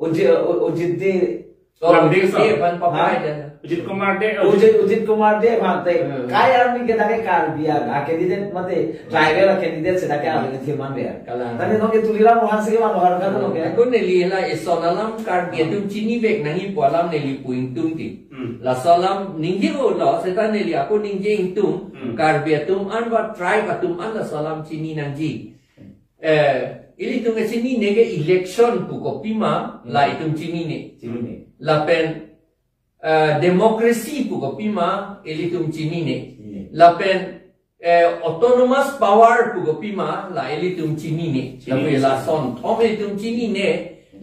Ujit, U-, Ujit Dey. Oh, Ujit Dey aphan papai dan. Ujit Kumar Dey, Ujit, Ujit Kumar Dey aphan te. Kai army ke dak ke Karbi a, a candidate mate tribal a candidate seta ke army ke thiman be. Kalang. Tadi non ke Tuliram Ronghang si kevan Ronghang kan non ke. Ako neli la ison alam Karbi atum chinivek nangji pu alam neli pu ingtung ti. Laso alam ningje-olo seta neli ako ningje ingtung. Karbi atum an ba tribe atum an laso alam chini nangji. Eh, ilitum ke chinine ke election pu kopima, la itum chinine. Chinine. Lapen, eh, democracy pu kopima, ilitum chinine. Chinine. Lapen, eh, autonomous power pu kopima, la ilitum chinine. Chinine. Lapen lason thom ilitum chinine.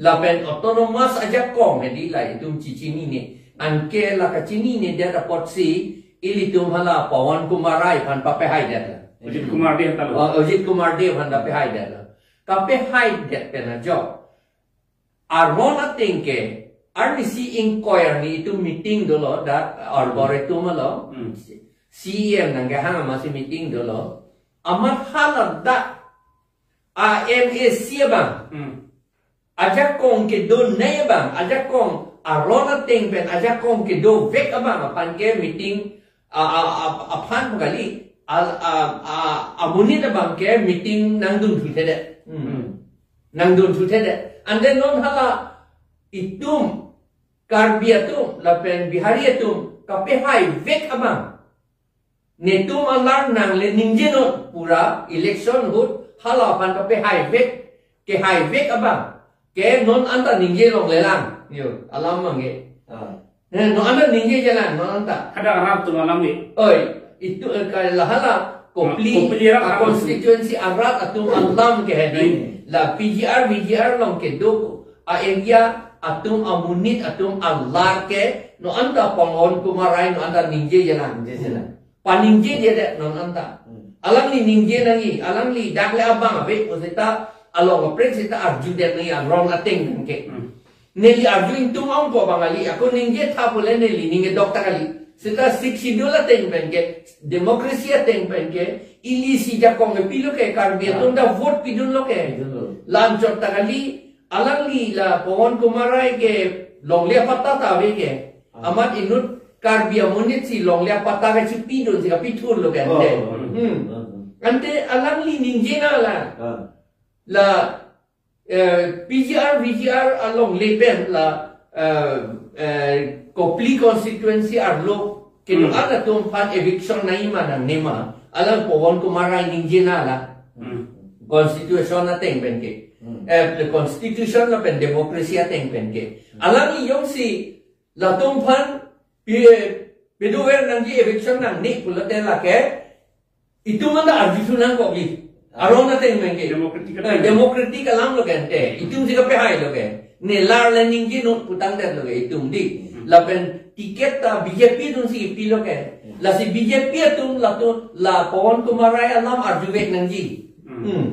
Lapen autonomous ajakong hedi la itum chichinine. Anke la kachininedet apotsi, ilitum hala Pawan Kumar Rai aphan papehaidet la. Ujit Kumar Dey aphan lo. Oh, Ujit Kumar Dey aphan papehaidet la. Kapehaidet pen ajok. Aron ateng ke, arnisi ingkoi arni itum meeting dolo, dak Arboretum along. C E M nangkehang amatsi meeting dolo. Amat hala dak a M A C abang. Ajakong kedonei abang, ajakong aron ateng pen ajakong kedovek abang aphan ke meeting, a, a, a, aphan pu kali, a, a, a, amonit abang ke meeting nangdun thuthedet. Nangdun thuthedet. Ante non hala itum Karbi atum lapen Bihari atum kapehaivek abang. Netum alar nangle ningjenon pura election ahut hala aphan kapehaivek, kehaivek abang. Ke non anta ningje longlelang. Yo, alam abang ke. Ah. Eh, non anta ningjejelang, non anta. Ada arat atum alam ke. Oi, itu, eh, ka-, la hala, Kopili, Kopili rat a alam. Constituency arat atum alam ke hedi. Hmm. La P G R, V G R along kedo a area atum amonit atum alar ke, non anta Pawan Kumar Rai, non anta ningjejelang. Ningjejelang. Paningjejedet non anta. Hmm. Alangli ningje nangji, alangli dakle abang ave pu seta along kaprek seta arjudet nangji aron ateng pen ke. Hmm. Neli arju ingtung ongpo abang kali, ako ningjetha pule neli ning kedok ta kali. Seta Sixth Schedule ateng pen ke, democracy ateng pen ke, ili si jakong ke pilo ke Karbi atum ta vote pidunlo ke. Pidunlo. La anchot ta kali, alangli la Pawan Kumar Rai ke longle apatta ta ave ke. Ah. Amat inut Karbi amonit si longle apatta kachipidun si kapithurlo ke ante. Oh. Hmm. Ah, ah. Ante alangli ningje nanglang. Ah. La, eh, P G R, V G R alongle pen la, eh, eh, Kopili constituency arlo kedo Hmm. an atum aphan eviction nangji ma nangne ma. Alang Pawan Kumar Rai ningje nanglang. Hmm. Constitution ateng pen ke. Hmm. Eh, constitution lapen democracy ateng pen ke. Hmm. Alangli jongsi latum aphan pi-, pidover nangji eviction nangne pulote lake itum anta arjuthu nangkokji. Aron ateng pen ke. Democratic Eh, ateng. Democratic alam lo ke ante. Itum si kapehailo ke. Nelar le ningje non putangdetlo ke itum dei. Hmm. Lapen ticket ta B J P atumsi pilo ke. Hmm. Lasi B J P atum latum la Pawan Kumar Rai alam arjuvek nangji. Hmm. Hmm.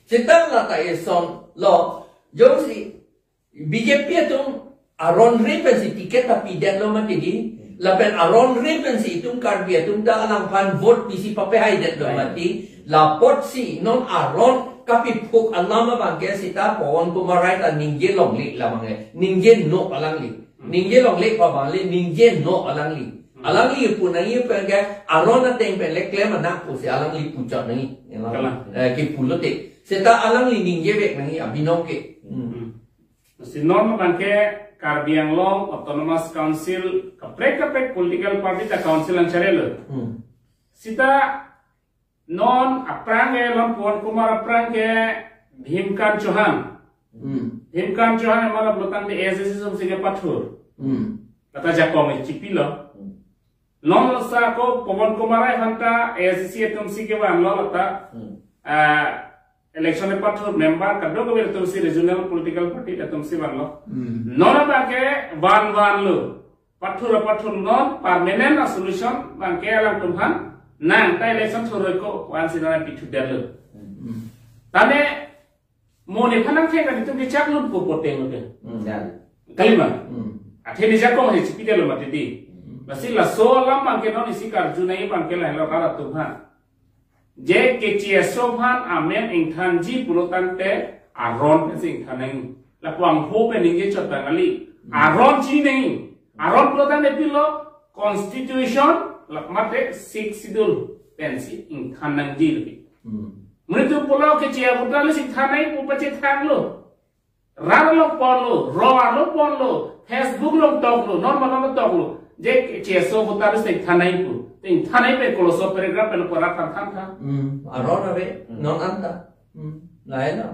Seta la ta eson lo, jongsi B J P atum aron re pensi ticket ta pidetlo mati dei. Hmm. Lapen aron re pensi itum Karbi atum ta alangphan vote pisi papehaidetlo. Right. Mati. Lapotsi non aron kapiphuk alam abangke seta Pawan Kumar Rai ta ningje longle labang le. Ningje no alangli. Hmm. Ningje longle pa abang le, ningje no alangli. Hmm. Alangli pu nangji pen ke aron ateng pen le klem anak pusi alangli puchot nangji. Kalang. Eh, kipu lote. Seta alangli ningjevek nangji abinong ke. Hmm. Hmm. Si non abangke Karbi Anglong Autonomous Council kaprek kaprek political party ta council nangcharelo. Hmm. Seta non aphrang ke, non Pawan Kumar aphrang ke Bhimkant Chauhan. Hmm. Bhimkant Chauhan amat pulotangte A I C C atumsi kepathur. Hmm. Lata jakong e chipilo. Hmm. Non sa ko Pawan Kumar Rai aphanta A I C C atumsi kevanlo lata. Hmm. Ah, election kepathur member kadokave atumsi regional political party atumsi vanlo. Hmm. Non abangke van vanlo. Pathur pathur non permanent a solution abangke alangtum aphan nang ta election thuroi ko vansi nang pithudetlo. Hmm. Tame mo nephan nangthek kan itum kechak lun po poteng lo ke. Hmm, ya. Kalima. Hmm. Athe ni jakong he chipidetlo mati dei. Hmm. Lasi laso alam abangke non isi karju nangji abangke lahelo rat atum aphan. Je kecheso aphan amen ingthanji pulotangte aron pensi ingthan nangji. Lapu angho pen ningje chot abang kali. Hmm. Aron chini nangji. Aron pulotangte pilo constitution la mate Sixth Schedule pensi ingthan nangji lagi. Hmm. Menitu pulo keche voter list ingthan nangji pu pachethanglo. Rat along ponlo, ro along ponlo, Facebook along toklo, non ma non toklo. Je kecheso voter list ingthan nangji pu. Ingthan nangji pen koloso paragraph pen pora than than than. Hmm, aron ave, non anta. Hmm, lahelo.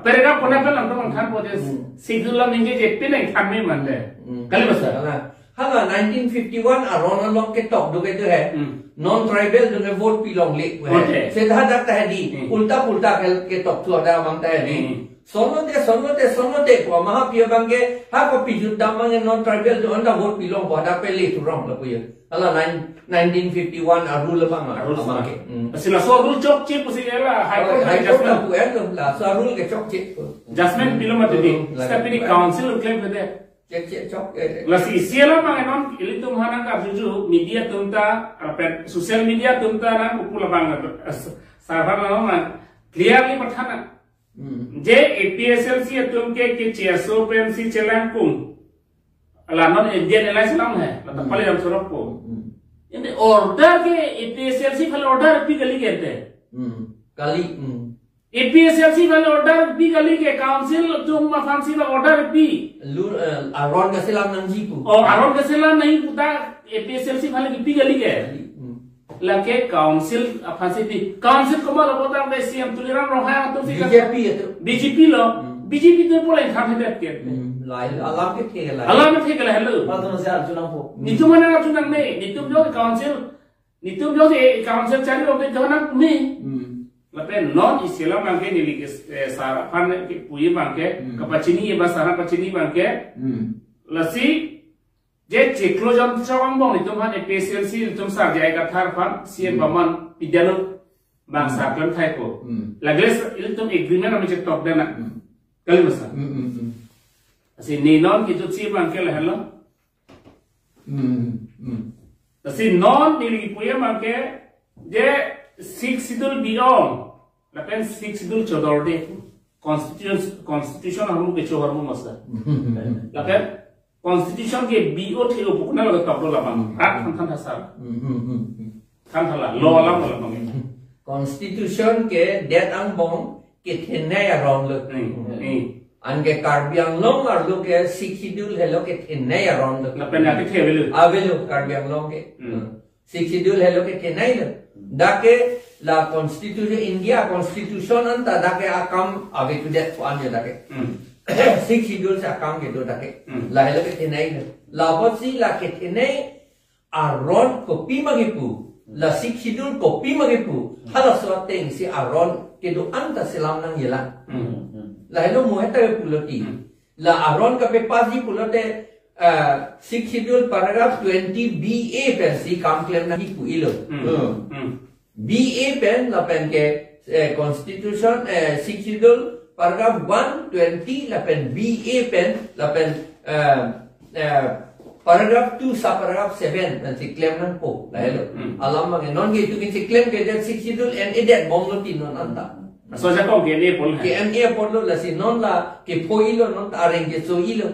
Paragraph pona pen lang tong than po je. Hmm. Sixth Schedule alam ningjeje pen ingthan me mande. Hmm. Kali masa? Hala, hala nineteen fifty-one aron along ketok do ke do he. Hmm. Non tribal atum ke vote pilongle pu he. Okay. Seta dak ta he dei. Hmm. Ulta pulta ke, ketok thu ada abang ta he dei. Hmm. Sonote, sonote, sonote pu maha pi abangke ha ko pijut dam abangke non tribal atum anta vote pilong pu hadak pele thurong lapu ya. Hala nine, nineteen fifty-one a rule abang a, Rule abangke. Hmm. Sila so rule chokche pusi ela High Court, oh, High Court judgment. Lapu en lo, laso rule ke chokche pu. Judgment pilo mati dei. Hmm, seta pini lapu council claim kede. Chek chek chok, eh, chek. Lasi isi alam abang non ilitum aphan nangkarjuju media atum ta, apa, social media atum ta nang upul abang, eh, s-, sarvan nang clearly pathana. Hmm. Je A P H L C atum ke kecheso pensi chelangkung. Ala non Indian Alliance alam he, lata Hmm. pali ram sorok po. Hmm. Ante order ke A P H L C aphale order pi kali ke ante. Hmm. Kali, hmm. A P H L C aphale order pi kali ke council atum aphansi la order pi. Lu, eh, aron kaselam nangji pu. Oh, aron kaselam nangji pu ta A P H L C aphale kipi kali ke. Kali, hmm. Lake council aphansi pi. Council komat lo pulotangte C M Tuliram Ronghang atumsi kan. B J P atum. B J P lo. Hmm. B J P atum pule ingthan hedet ke. Hmm. Lahelo, alam kethe lahelo. Alam kethe lahelo. Patron se arju nangpo. Hmm. Netum mana arju nangne. Netum jong council. Netum jongsi council chari lo ke jong nang me. Hmm. Lapen non isi alam abangke neli ke, eh, sar aphan kepuji abangke, Hmm. kapachini ba sar pachini abangke. Hmm. Lasi je chiklo jon chok angbong netum aphan A P H L C netum sar J I Kathar aphan C M Hmm. Baman pidetlo abang Hmm. sar klem thai ko. Hmm. Lagles ilitum agreement ami chetok dana. Hmm. Kali masa. Hmm, hmm, hmm. Lasi ne non kejutsi abangke lahelo. Hmm, hmm. Lasi non neli kipuji abangke je Sixth Schedule bi-ong, lapen Sixth Schedule chodorde. Constitution, constitution ahormu kecho ahormu masa. Hmm. Lapen constitution ke bi-o the-o pu konat lo ketok do labang. Hmm. Rat than than tha sar. Hmm, hmm, hmm, hmm. Than tha la, law alam labang. Hmm. Constitution kedet angbong kethenei aron lo. Hmm, hmm. Anke Karbi Anglong arlo ke Sixth Schedule helo kethenei aron lo. Lapen ake the avelo. Avelo Karbi Anglong ke. Hmm. Sixth Schedule helo kethenei lo. Dak ke la constitution, India constitution anta dak ke akam ave tudet ko anja dak ke. Hmm. Sixth Schedule si akam kedo dak ke. Hmm. Lahelo kethenei lo. Lapotsi la kethenei aron kopi ma kipu, la Sixth Schedule kopi ma kipu, halaso atengsi aron kedo-an ta selam nangjilang. Hmm. Lahelo mo heta pulo ti. Hmm. La aron kapepasji pulote, ah, Sixth Schedule paragraph twenty B A pensi kam klem nangji pu-ilo. Hmm. Hmm. Hmm. B A pen lapen ke, eh, Constitution, eh, Sixth Schedule paragraph one twenty lapen B A pen lapen, eh, eh, paragraph two subparagraph seven pensi klem nangpo lahelo. Hmm. Alam abang non ke itum si klemkledet Sixth Schedule en-edet bomlo ti non anta. So ajakong ke en-e apotlo. Ke en-e apotlo lasi non la kepho-ilo non ta areng keso-ilo.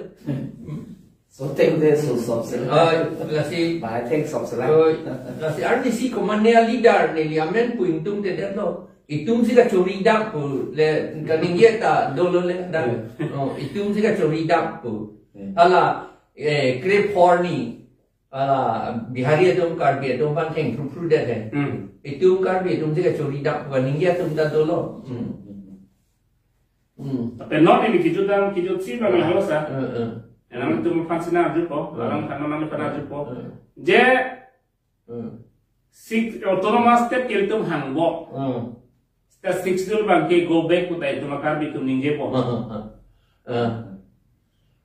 So tem de so sop se. Oi, lasi. Ba theng sop se la. Oi, lasi arnisi komat ne a-leader neli amen pu ingtungtedetlo. Itum si kachori dam pu le kaningje ta dolo le dan. Hmm. Oh, itum si kachori dam pu. Hmm. Hala, eh, krep horni. Hala, Bihari atum, Karbi atum aphan thengphruphrudet he. Hmm. Itum Karbi atum si kachori dam pu kaningje atum ta dolo. Hmm. Hmm. Tapi non ini kijut dam, kijut si bang Hmm. Halo sa. Hmm, hmm. Enam itum aphan si nangjupo, Hmm. Alang kan nang aphan nangjupo. Hmm. Je Hmm. Six, autonomous state ke itum hangbo. Hmm. State Sixth Schedule abang ke go back pu ta itum a-Karbi atum ningjepo. Hmm, hmm, hmm. Hmm.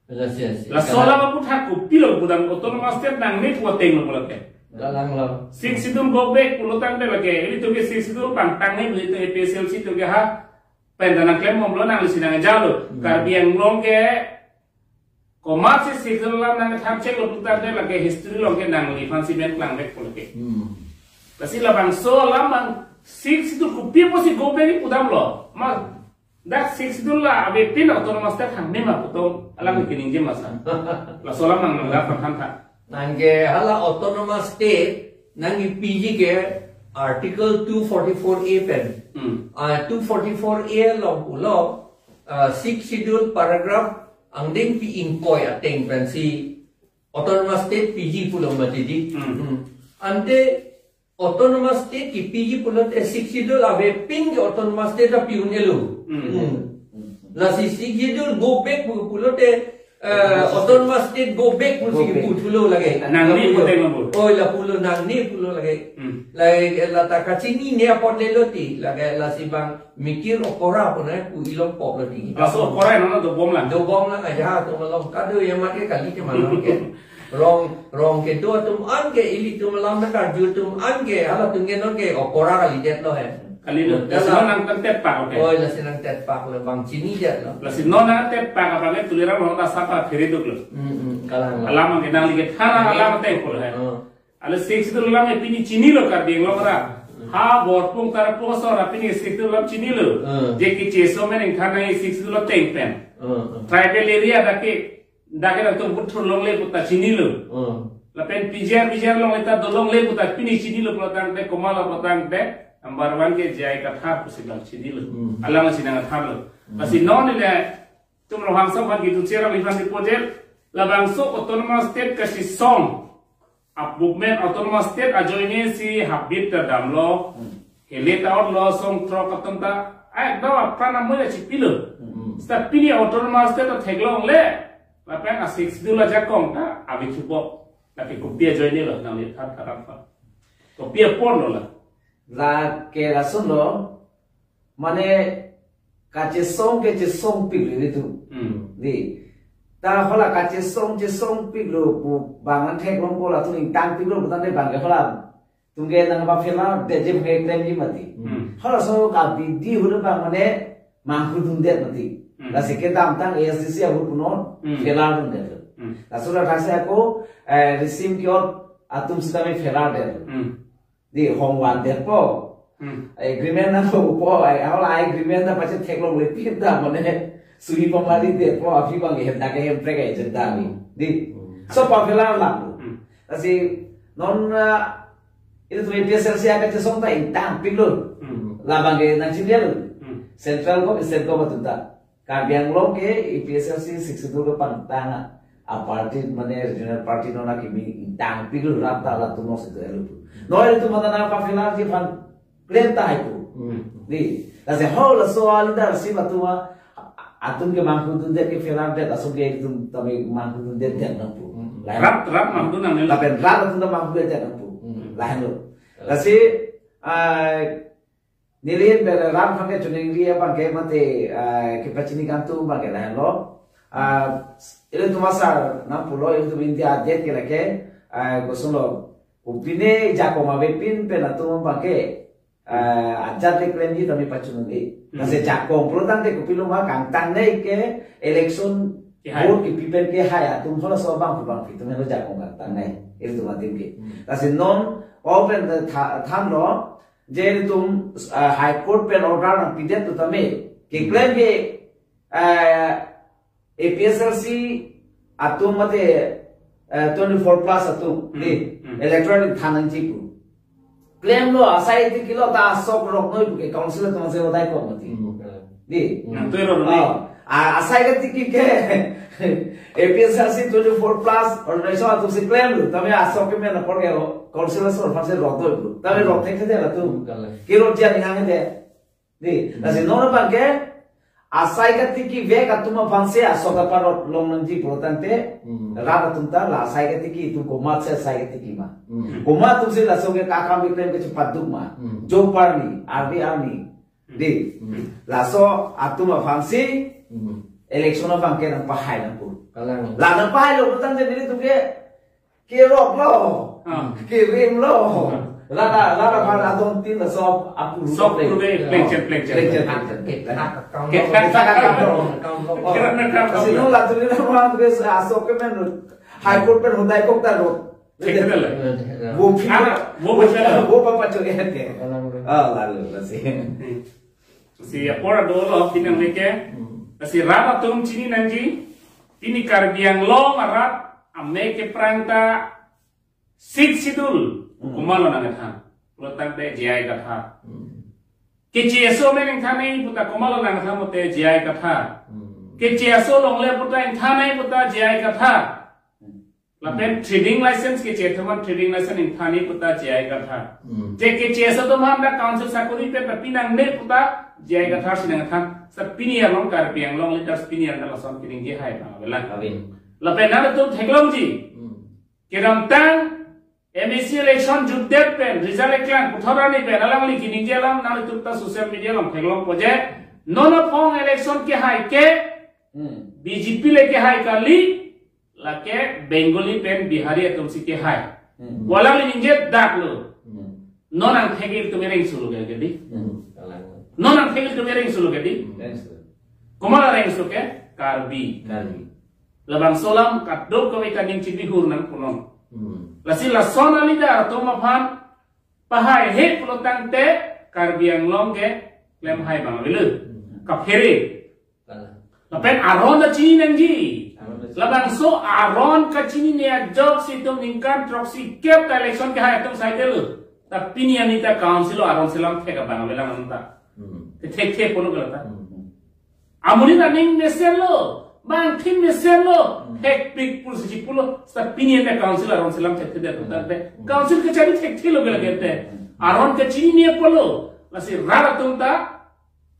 Lasi, lasi. Laso alam aphuthak kopilo pudam autonomous state nangne pu ateng lo pulote. Kalanglo. Sixth Schedule go back pulo tangte lake. Itum ke Sixth Schedule pangtang ne itum A P H L C atum ke ha. Pen ta nangklem bomlo nanglisi nangjalo. Hmm. Karbi Anglong ke komatsi Sixth Schedule alam nangthan cheklo pulote lake history along ke nangliphan si men klang back pulo ke. Hmm. Lasi labangso alam abang Sixth Schedule kopi apotsi go back pudamlo. Ma, dak Sixth Schedule la avepin autonomous state hangne ma pu atum alang Hmm. Keningje masa. Laso alam abang nangla pangthan tha. Nang ke hala autonomous state nangkepiji ke Article two forty-four A pen. Hmm. Ah, two forty-four A along pulo, ah, Sixth Schedule paragraph angdengpi ingkoi ateng pensi autonomous state piji pulo mati di. Hmm. Hmm. Ante autonomous state kepiji pulote Sixth Schedule avepin ke autonomous state ta pi-un-elo. Hmm. Hmm. Lasi Sixth Schedule go back pu pulote, eh, autonomous state go back pusi Go back. Puthulo lage. Nangne Lapulo. Puteng abur. Oi, lapulo nangne pulo lage. Hmm. Lake lata kachinine apot lelo ti, lake lasi bang mikir okora pu nai pu ilong poklo ti. Laso okora non dobomlang. Dobomlang aja atum along kado ya mat ke kali ke malam ke. Rong, rong kedo atum an ke ilitum alam na karju atum an ke halatum ke non ke okora kalidetlo he. Kalidetlo. Lasi non nangtangtet pak, oke. Oi, lasi nangtet pak lo bang chinidetlo. Lasi non nangtet pak apalagi Tuliram Ronghang ta sapa phiri duklo. Hmm, hmm, kalang lo. Alam ke nangli ke thana Nangli alam te pul he. Oh. Ale Sixth Schedule alam ke pini chinilo Karbi Anglong ra. Hmm. Ha Borpung Tarapung aso ra pini Sixth Schedule alam chinilo. Hmm. Je kecheso men ingthan nang Sixth Schedule ateng pen. Hmm, hmm. Tribal area dak ke, dak ke dak tum puthur longle pu ta chinilo. Hmm. Lapen P G R, P G R longle ta dolongle pu ta pini chinilo pulo tangte komat lo pulo tangte number one ke J I Kathar pusi bang chinilo. Hmm. Alang si nangthanlo. Hmm. Lasi non ne itum Ronghang asong aphan kitu cheram iphan di project labangso autonomous state kachesong a-movement autonomous state ajoine si habit ta damlo. Hmm. Hele ta otlo song throk atum ta ekdom apran amoy chipilo. Hmm. Seta pini autonomous state ta theklongle. Lapen a-Sixth Schedule ajakong ta avi thupo. Lake kopi ajoine lo nangli tha tha tha. Kopi apor lo la. Lake lason lo. Mane kachesong ke chesongpiklo itum. Hmm. Di. Ta hala kachesong chesongpiklo pu bang an theklong ko latum ingtangpiklo pu tangte bang ke hala. Tum ke nang ba phela de je ke klemji mati. Hmm. Halaso kabidi ahut bang mane manghu dundet mati. Hmm. Lasi kedamtang A S D C ahut punon Hmm. phela dundet. Hmm. Laso la thase ako, eh, risim kiot atum sitame phela det. Hmm. Di hong van detpo. Hmm. Agreement nangpo, ai, hala agreement ta pache theklongle pin ta mane suhi pamali detpo, aphi bang hem ta ke hem prek ai jenda ni. Di. Hmm. So pa phela lang. Hmm. Lasi non, ah, itum A P H L C akachesong ta ingtangpiklo. Hmm. Labang ke nangchinilo. Hmm. Central ko, state ko atum ta. Karbi Anglong ke A P H L C Sixth Schedule kepangtang a-party mane regional party non akimi ingtangpiklo rat ta latum non situ elu. Non itum mata nang pa phela ji aphan klem tahai pu. Hmm. Di. Lasi ho laso a-leadership atum a, atum ke manghu dundet ke phela det laso ke itum tame manghu dundet det nangpo. Hmm. Lain. Rat, rat manghu nangne. Lapen rat atum ta manghu det nangpo. Hmm. Lahenlo. Lasi, ah, neli pen rat aphan ke choningri abang ke mate, ah, kepachini kangtung abang ke lahenlo. Ah, ilitum asar nangpulo, ilitum India adet ke lake, ah, kosonlo, kopine jakong avepin pen atum abangke, ah, ajat le klemji tame pachunun e. Hmm. Lasi jakong pulo tangte kopilo ma kangtangnei ke election Kehai. Vote kipi pen kehai atum halaso abang pu abang pi atum helo jakong kangtangnei. Ilitum adim ke. Hmm. Lasi non, o pen, eh, tha-, thanlo, je ilitum, ah, High Court pen order nangpidet pu tame. Keklem ke, eh, A P H L C atum mate, eh, twenty-four plus atum, Hmm. di, Hmm. electoral than nangji pu. Klemlo, asai tiki lo ta asok roknoi pu ke council atum si rodai kok mati. Hmm. Di. Nangtui roknoi. Oh, a-, asai katiki ke A P H L C twenty-four plus organization atum si klemlo. Tame asok ke men apor ke ro-, council asor aphan si roknoi pu. Tame rok thekthedet atum. Hmm. Kirot jian ingang de. Di, Hmm. lasi non abangke, asai katiki vek atum aphan si asok aparot long nangji pulo tangte, Hmm. rat atum ta la asai katiki atum komat si asai katiki ma. Hmm. Komat atum si laso ke kakam keklem ke chepaduk ma. Hmm. Job arni, R D arni. Di, Hmm. laso atum aphan si Hmm. election abangke nangpahai nangpu. Kalang. La nangpahailo pulo tangte nelitum ke kerok lo. Ah. Kerim lo. Ah. Lada, lada phan adon tin laso apuru Sok pleng. Puru pleng, pleng chen, pleng chen. Pleng chen, pleng chen. Ke, ke, Ke, ke, ke, ke, ke. Oh. Kerap na kerap. Kasi nung latum ni nama tugas asok ke men High Court pen hodai kok ta lo. Cek ke lah. Wo pi. Ah, wo pi. Wo pa pacho ke ke. Ah, lalu lasi. Hmm. Si apor adolo pinang leke. Hmm. Si rat atum chini nangji. Pini Karbi Anglong arat amek ke prang ta Sixth Schedule. Hmm. Komatlo nangkethan. Pulo tangte J I Kathar. Hmm. Keche aso amen nangthan nangji puta komatlo nangkethan mate J I Kathar. Hmm. Keche aso longle puta nangthan nangji puta J I Kathar. Hmm. Lapen trading license keche atum aphan trading license nangthan nangji puta J I Kathar. Hmm. Je keche aso atum aphan ta council sakori pen ta pinangne puta J I Kathar si nangthan. Sa pini along Karbi Anglong leaders pini along lason pinangji hai abang avelang. Avin. Lapen nangtum theklongji. Hmm. Kedamtang M A C election jutdet pen, result eklang puthot arni pen, alangli kaningje alam nangtum ta social media along theklongpo je. Non aphong election kehai ke Hmm. B J P le kehai kali, lake Bengali pen Bihari atum si kehai. Hmm. Alangli ningje dak lo. Hmm. Non angthek ilitum ereng sulo ke di. Hmm. Non angthek ilitum ereng sulo ke di. Hmm. Ereng sulo. Komat ereng sulo ke? Karbi. Karbi. Labangso alam kadokave ta ning chibihur nangpunon. Hmm. Lasi lason a-leader atum aphan pahaihe pulo tangte Karbi Anglong ke klemhai abang avelo. Hmm. Kaphere. Kalang. Lapen aron ta chini nangji. Aron ta chini. Labangso aron kachinine ajoksi itum ningkan throksi kep ta election kehai atum saidelo. Ta pini arni ta council aron selam thek abang avelang anta. Hmm. Thekthe pulo ke la ta. Hmm. Amonit aning mesenlo, bangthin mesenlo, Hmm. thekpik pusi chipulo, seta pini arni council aron selam thekthe. Hmm. Council kachari thekthelo ke lake te. Hmm. Aron kachinine apotlo, lasi rat atum ta,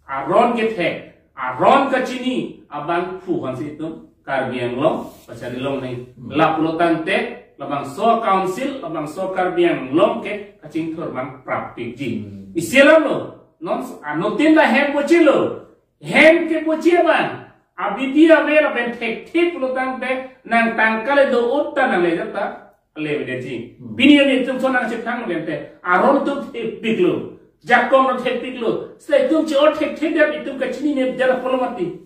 aron kethek, aron kachini, abangphu aphansi itum, Karbi Anglong, pachari longnang. Hmm. Lapulo tangte, labangso council, labangso Karbi Anglong ke, kachingthur abang prapikji. Hmm. Isi alamlo, non, anuttin ta hem pochilo, hem kepochi abang, abidi ave lapen thekthe pulo tangte nang tangka le do-ot ta nangle jat ta le aveji. Hmm. Pini arni itum ason nangchethang le te, aron atum thekpiklo, jakong aron thekpiklo, seta itum che-or thekthedet itum kachinine jala pulo mati.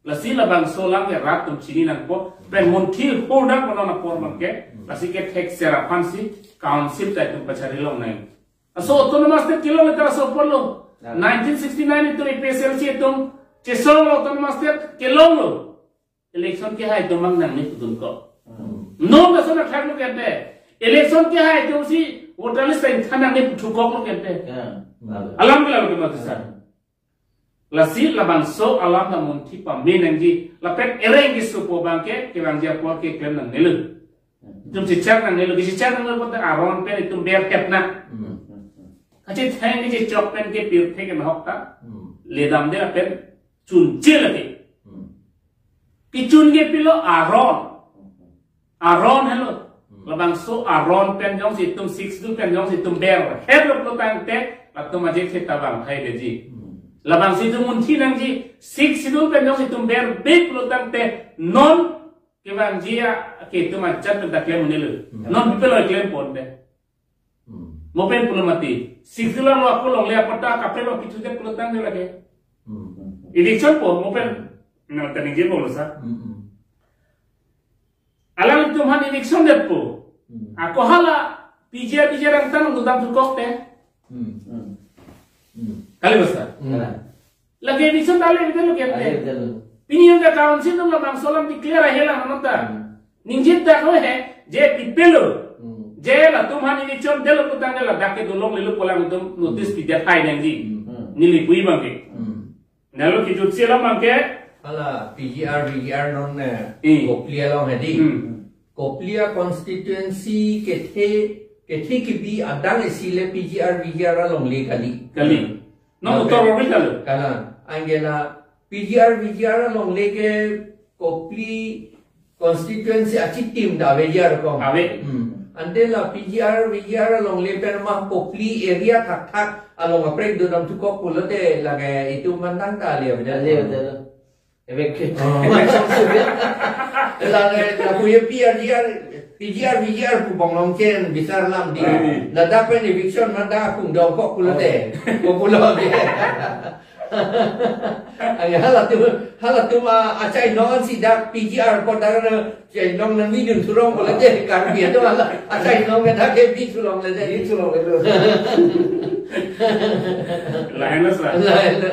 Lasi labangso alam ke rat atum chini nangpo, pen munthi hurdak mano na por abang ke, lasi kethekser aphansi council ta itum pachari longnang. Laso autonomous state kelong le ta laso apotlo. Ya. Nineteen sixty-nine itum A P H L C itum chesong autonomous state kelonglo. Election kehai atum abang nangne pudun ko. Hmm. Non lason athaklo ke te. Election kehai atum si voter list ta nangthan nangne puthu koklo ke te. Ya. Alam ke lalu ke mati sa. Hmm. Lasi labangso alam ta munthi pame nangji, lapen ereng keso pu abang ke, kevangji apor keklem nangnelo. Itum chechak nangnelo, kechechak nangnelo pulote aron pen itum berhep na. Hmm. Kachetheng kechechok pen ke pirthe ke mahok ta. Hmm. Ledamde lapen chunche lake. Hmm. Kechun ke pilo aron. Aron helo. Hmm. Labangso aron pen jongsi itum Sixth Schedule pen jongsi itum berheplo pulo tangte, latum ajek theta abang thai deji. Hmm. Labangsi itum munthi nangji, Sixth Schedule pen jongsi itum berbek pulotangte non kevangji a ke itum ajat pen ta klem un-elo. Hmm. Non pipelo klem ponpe. Hmm. Mo pen pulo mati. Sixth Schedule lo ako longle apot ta kaprek lo pithu det pulotangte lake. Hmm. Eviction po mo pen. Na ta ningje bolo sa. Hmm, hmm. Alanglitum aphan eviction detpo. Hmm. Ako hala P G R, P G R angtan dodam thukok te. Hmm. Hmm. Hmm. Kali basta. Hmm. Lake eviction dale eviction lo kete. Dale eviction lo. Pini yang council atum labangso alam declare ahelang ananta. Hmm. Ningje ta ko he, je pipelo. Hmm. Je latum aphan eviction detlo putangte ladak ke dolonglelo pu alangtum notice Hmm. pidet hai nangji. Hmm. Neli pu-i abangke. Hmm. Nalo kijutsi alam abangke. Hala P G R, V G R non ne. Hmm. Kopili along hedi. Hmm. Kopili a constituency kethe, kethe kebi adang isi le P G R, V G R alongle kali. Kali. Non Oke. Uttar Borbil kali. Kalang. Anke la P G R, V G R alongle ke Kopili constituency achitim ta ave ji ar kong. Ave. Hmm. Ante la P G R, V G R alongle pen ma Kopili area thakthak along kaprek dodam thukok pulote lake itum mandang ta ali ave. Ali ave. Evacuate. Oh. Lake lapu ye P R G R, P G R, V G R pu bonglong chen bisar lam di. Hmm. Ladak pen eviction manda kung dongkok pulote. Oh. Ko pulo di. Ang halatum, halatum a, achai nong si dak P G R ko dak na, chai nong nang ni dun thurong ko la je Karbi atum hala, achai nong ke dak ke bi thurong le je. Bi thurong le lo. Lain lo sa. Lain lo.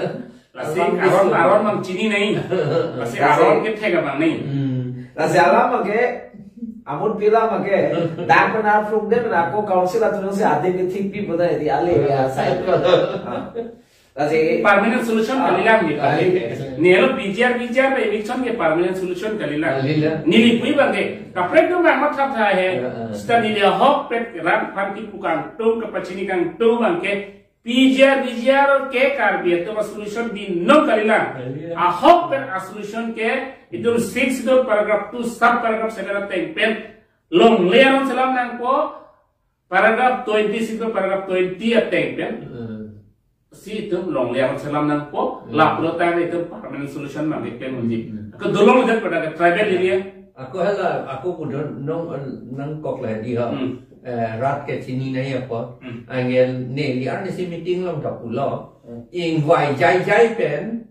Lasi aron, aron mang chini nai. Lasi aron ke thek abang nai. Hmm. Lasi alam ke, amun pila ke, dak pen arphluk de pen ako council atum si adim ke thik pi pada di ale ya sai. Ha. Lasi permanent solution Ah, kalilang di ah, kali. Yes. Nelo P G R, V G R eviction ke permanent solution kalilang. Kalilang. Neli pu-i abangke kaprek do bang matha tha he. Ya, ah. Seta neli ahok pen rat aphan kipu kangtung kapachini kangtung abangke P G R, V G R ke Karbi atum a solution binong kalilang. Kalilang. Ahok pen a solution ke itum Sixth Schedule paragraph two sub paragraph seven ateng pen longle aron selam nangpo. Paragraph twenty-six to paragraph twenty ateng pen. Hmm. Si itum longle aron selam nangpo, Hmm. lapulo tang itum permanent solution mang pen unji. Hmm. Ako dolong jat pada ke tribal area. Ako hala, ako pudon nong, nangkok la di ha. Hmm. Eh, rat ke chini nai apo. Hmm. Anke neli arnisi meeting along ta pulo. Hmm. Ingvai jai jai pen,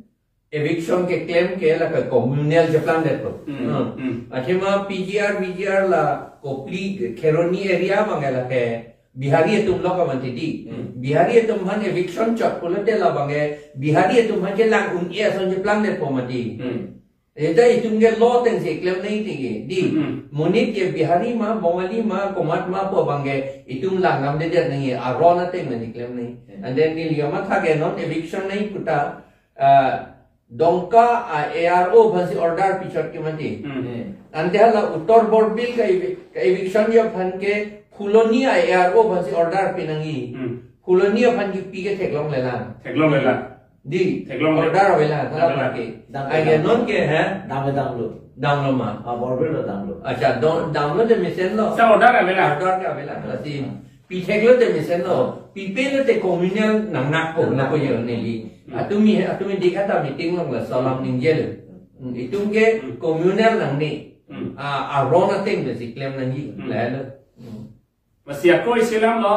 eviction keklem ke lake communal cheplang detpo. Hmm, Hmm. hmm. Athema P G R, V G R la Kopili Kheroni area abang lake Bihari atum lo kaman titi. Hmm. Bihari atum aphan eviction chot pulote labang ke Bihari atum aphan kelang un-e ason cheplang detpo mati. Hmm. Eta itum ke law ateng si klem nai tiki. Di, Hmm. monit ke Bihari ma, Bongali ma, komat ma pu abang ke itum lang nam dedet nangji, aron ateng mani klem nai. Hmm. And then neli amatha ke non eviction nai puta, ah, Dongka a ARO aphansi order pichot ke mati. Hmm. Ante hala Uttar Borbil ka evi-, ka eviction ji aphan ke Phuloni a ARO aphansi order pinangji. Hmm. Phuloni aphan kipi ke theklonglelang. Theklonglelang. Di. Theklonglelang. Order avelang, hala Avelang. aphan ke. Dam, Aige dam. non ke, ha? Dam, damlo. Damlo ma. Ah, Borbil lo damlo. Acha, dam, damlo te mesenlo. Sa order avelang. Order ke avelang. Lasi pitheklo te mesenlo, pipelo te communal nangnakpo, Nangnakpo. nangpo yo neli. Hmm. Atumi, atumi dikha ta meeting along laso alam ningjelo. Hmm, itum ke Hmm. communal nangne. Hmm. Ah, aron ateng pensi klem nangji. Hmm. Lalo. Hmm. Lasi ako isi alam lo,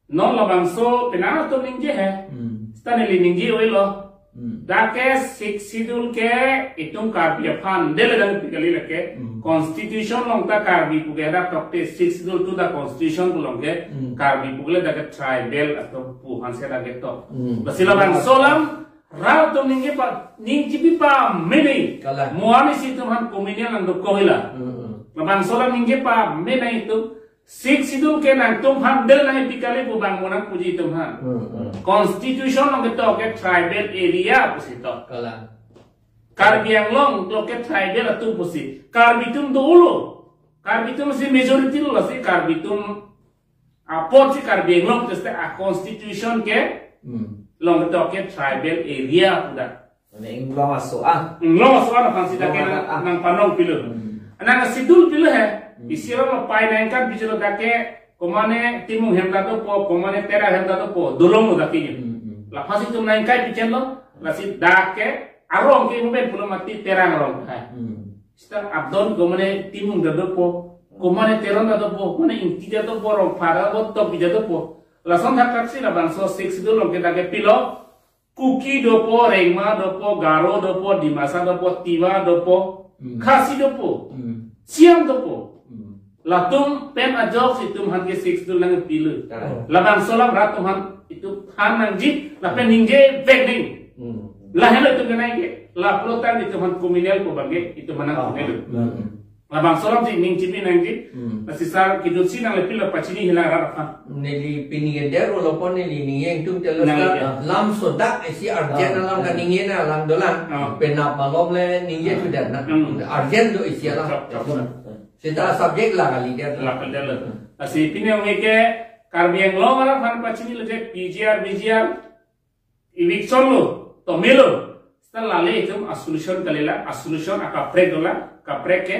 non labangso penang atum ningje he. Hmm. Seta neli ningje oi lo. Hmm. Dak ke Sixth Schedule ke itum Karbi aphan, dele dan pikali lake, Hmm. Constitution along ta Karbi pu ke dak tokte Sixth Schedule to the Constitution pu along ke, Hmm. Karbi pu ke le dak ke tribal atum pu aphan si dak ke tok. Hmm. Lasi labangso alam, rat atum ningje pa, ningje pi pameme. Kalang. Mo arnisi itum aphan communal nangdok ko hila. Hmm, hmm. Labangso alam ningje pameme itum, Sixth Schedule ke nangtum aphan del nangpi kali pu bang mo nangpuji itum aphan. Hmm, hmm. Constitution along ketok ke tribal area pusi tok. Kalang. Karbi Anglong lo ke tribal atum pusi. Karbi atum dolo. Karbi atum si majority lo, lasi Karbi atum apot si Karbi Anglong teste a constitution ke Hmm. along ketok ke tribal area pu dak. Mane inglong aso ah. Inglong aso ah aphan si dak ke Inglong nang, ah. nangpanong pilo. Hmm. Nang schedule pilo he. Hmm. Isi aro lo pai nangkan bijilo dak ke komane Timung hem ta dopo, komane Terang hem ta dopo, dolonglo dak ke. Hmm, hmm. Laphan si itum nangkai pichotlo, Lasi dak ke arong ke momen pulo mati Terang arong. Ha. Hmm. Sita Abdon ko mane Timung ta dopo, ko mane Teron ta dopo, ko mane Ingti ta dopo, Rongphar ta dopo, Topi ta dopo. Lason thakthak si labangso Sixth Schedule along ke dak ke pilo, Kuki dopo, Rengma dopo, Garo dopo, Dimasa dopo, Tiwa dopo, Hmm. Khasi dopo, Hmm. Siang dopo. Hmm. Latum pen ajok si itum aphan ke Sixth Schedule nangpilo. Correct. Labangso alam rat atum aphan itum than nangji, lapen ningje vek ding. Hmm. Lahenlo itum kenai ke, lapulo tan itum aphan communal pu abang ke, itum aphan Oh. communal. Hmm. Labangso alam si ning chipi nangji, Hmm. lasi sar kejut si nangle pilo pachini hilang rat aphan. Neli pini ke der ulo pon neli ningje tum telos Nang ka, ke. Lam sodak isi urgent Ah, alam ka ah. Ningje na alam dolang. Ah. Penap malom le ningje Ah. sudah na. Hmm. Urgent do isi alam. Chok, chok, chok. Sita subject la kali der. La kali der. Lasi pini ong ke Karbi Anglong rat aphan pachini lo je P G R, V G R, eviction lo, tomelo. Sita lale itum a-solution kalila, a-solution akaprek dola, kaprek ke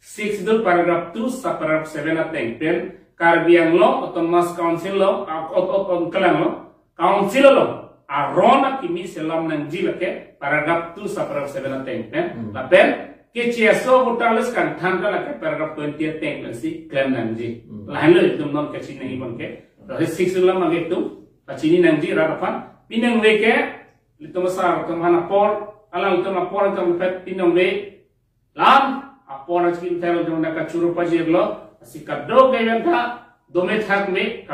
Sixth Schedule paragraph two, subparagraph seven ateng pen, Karbi Anglong Autonomous Council lo, a-, aut-, aut-, aut-, kelang lo, Council lo, aron akimi selam nangji lake, paragraph two, subparagraph seven ateng pen, Hmm. lapen, kecheso voter list kangthan ta lake, paragraph twenty ateng pen si klem nangji. Hmm. Lahenlo itum non kachiningri abang ke. Lasi Sixth Schedule alam ke itum, pachini nangji rat aphan, pini ong ke, ilitum asar atum aphan apor, alanglitum apor atum pet pini ong ke, lam, apor achikin tel atum na kachuru pajirlo, si kadokave ta, dome thakme,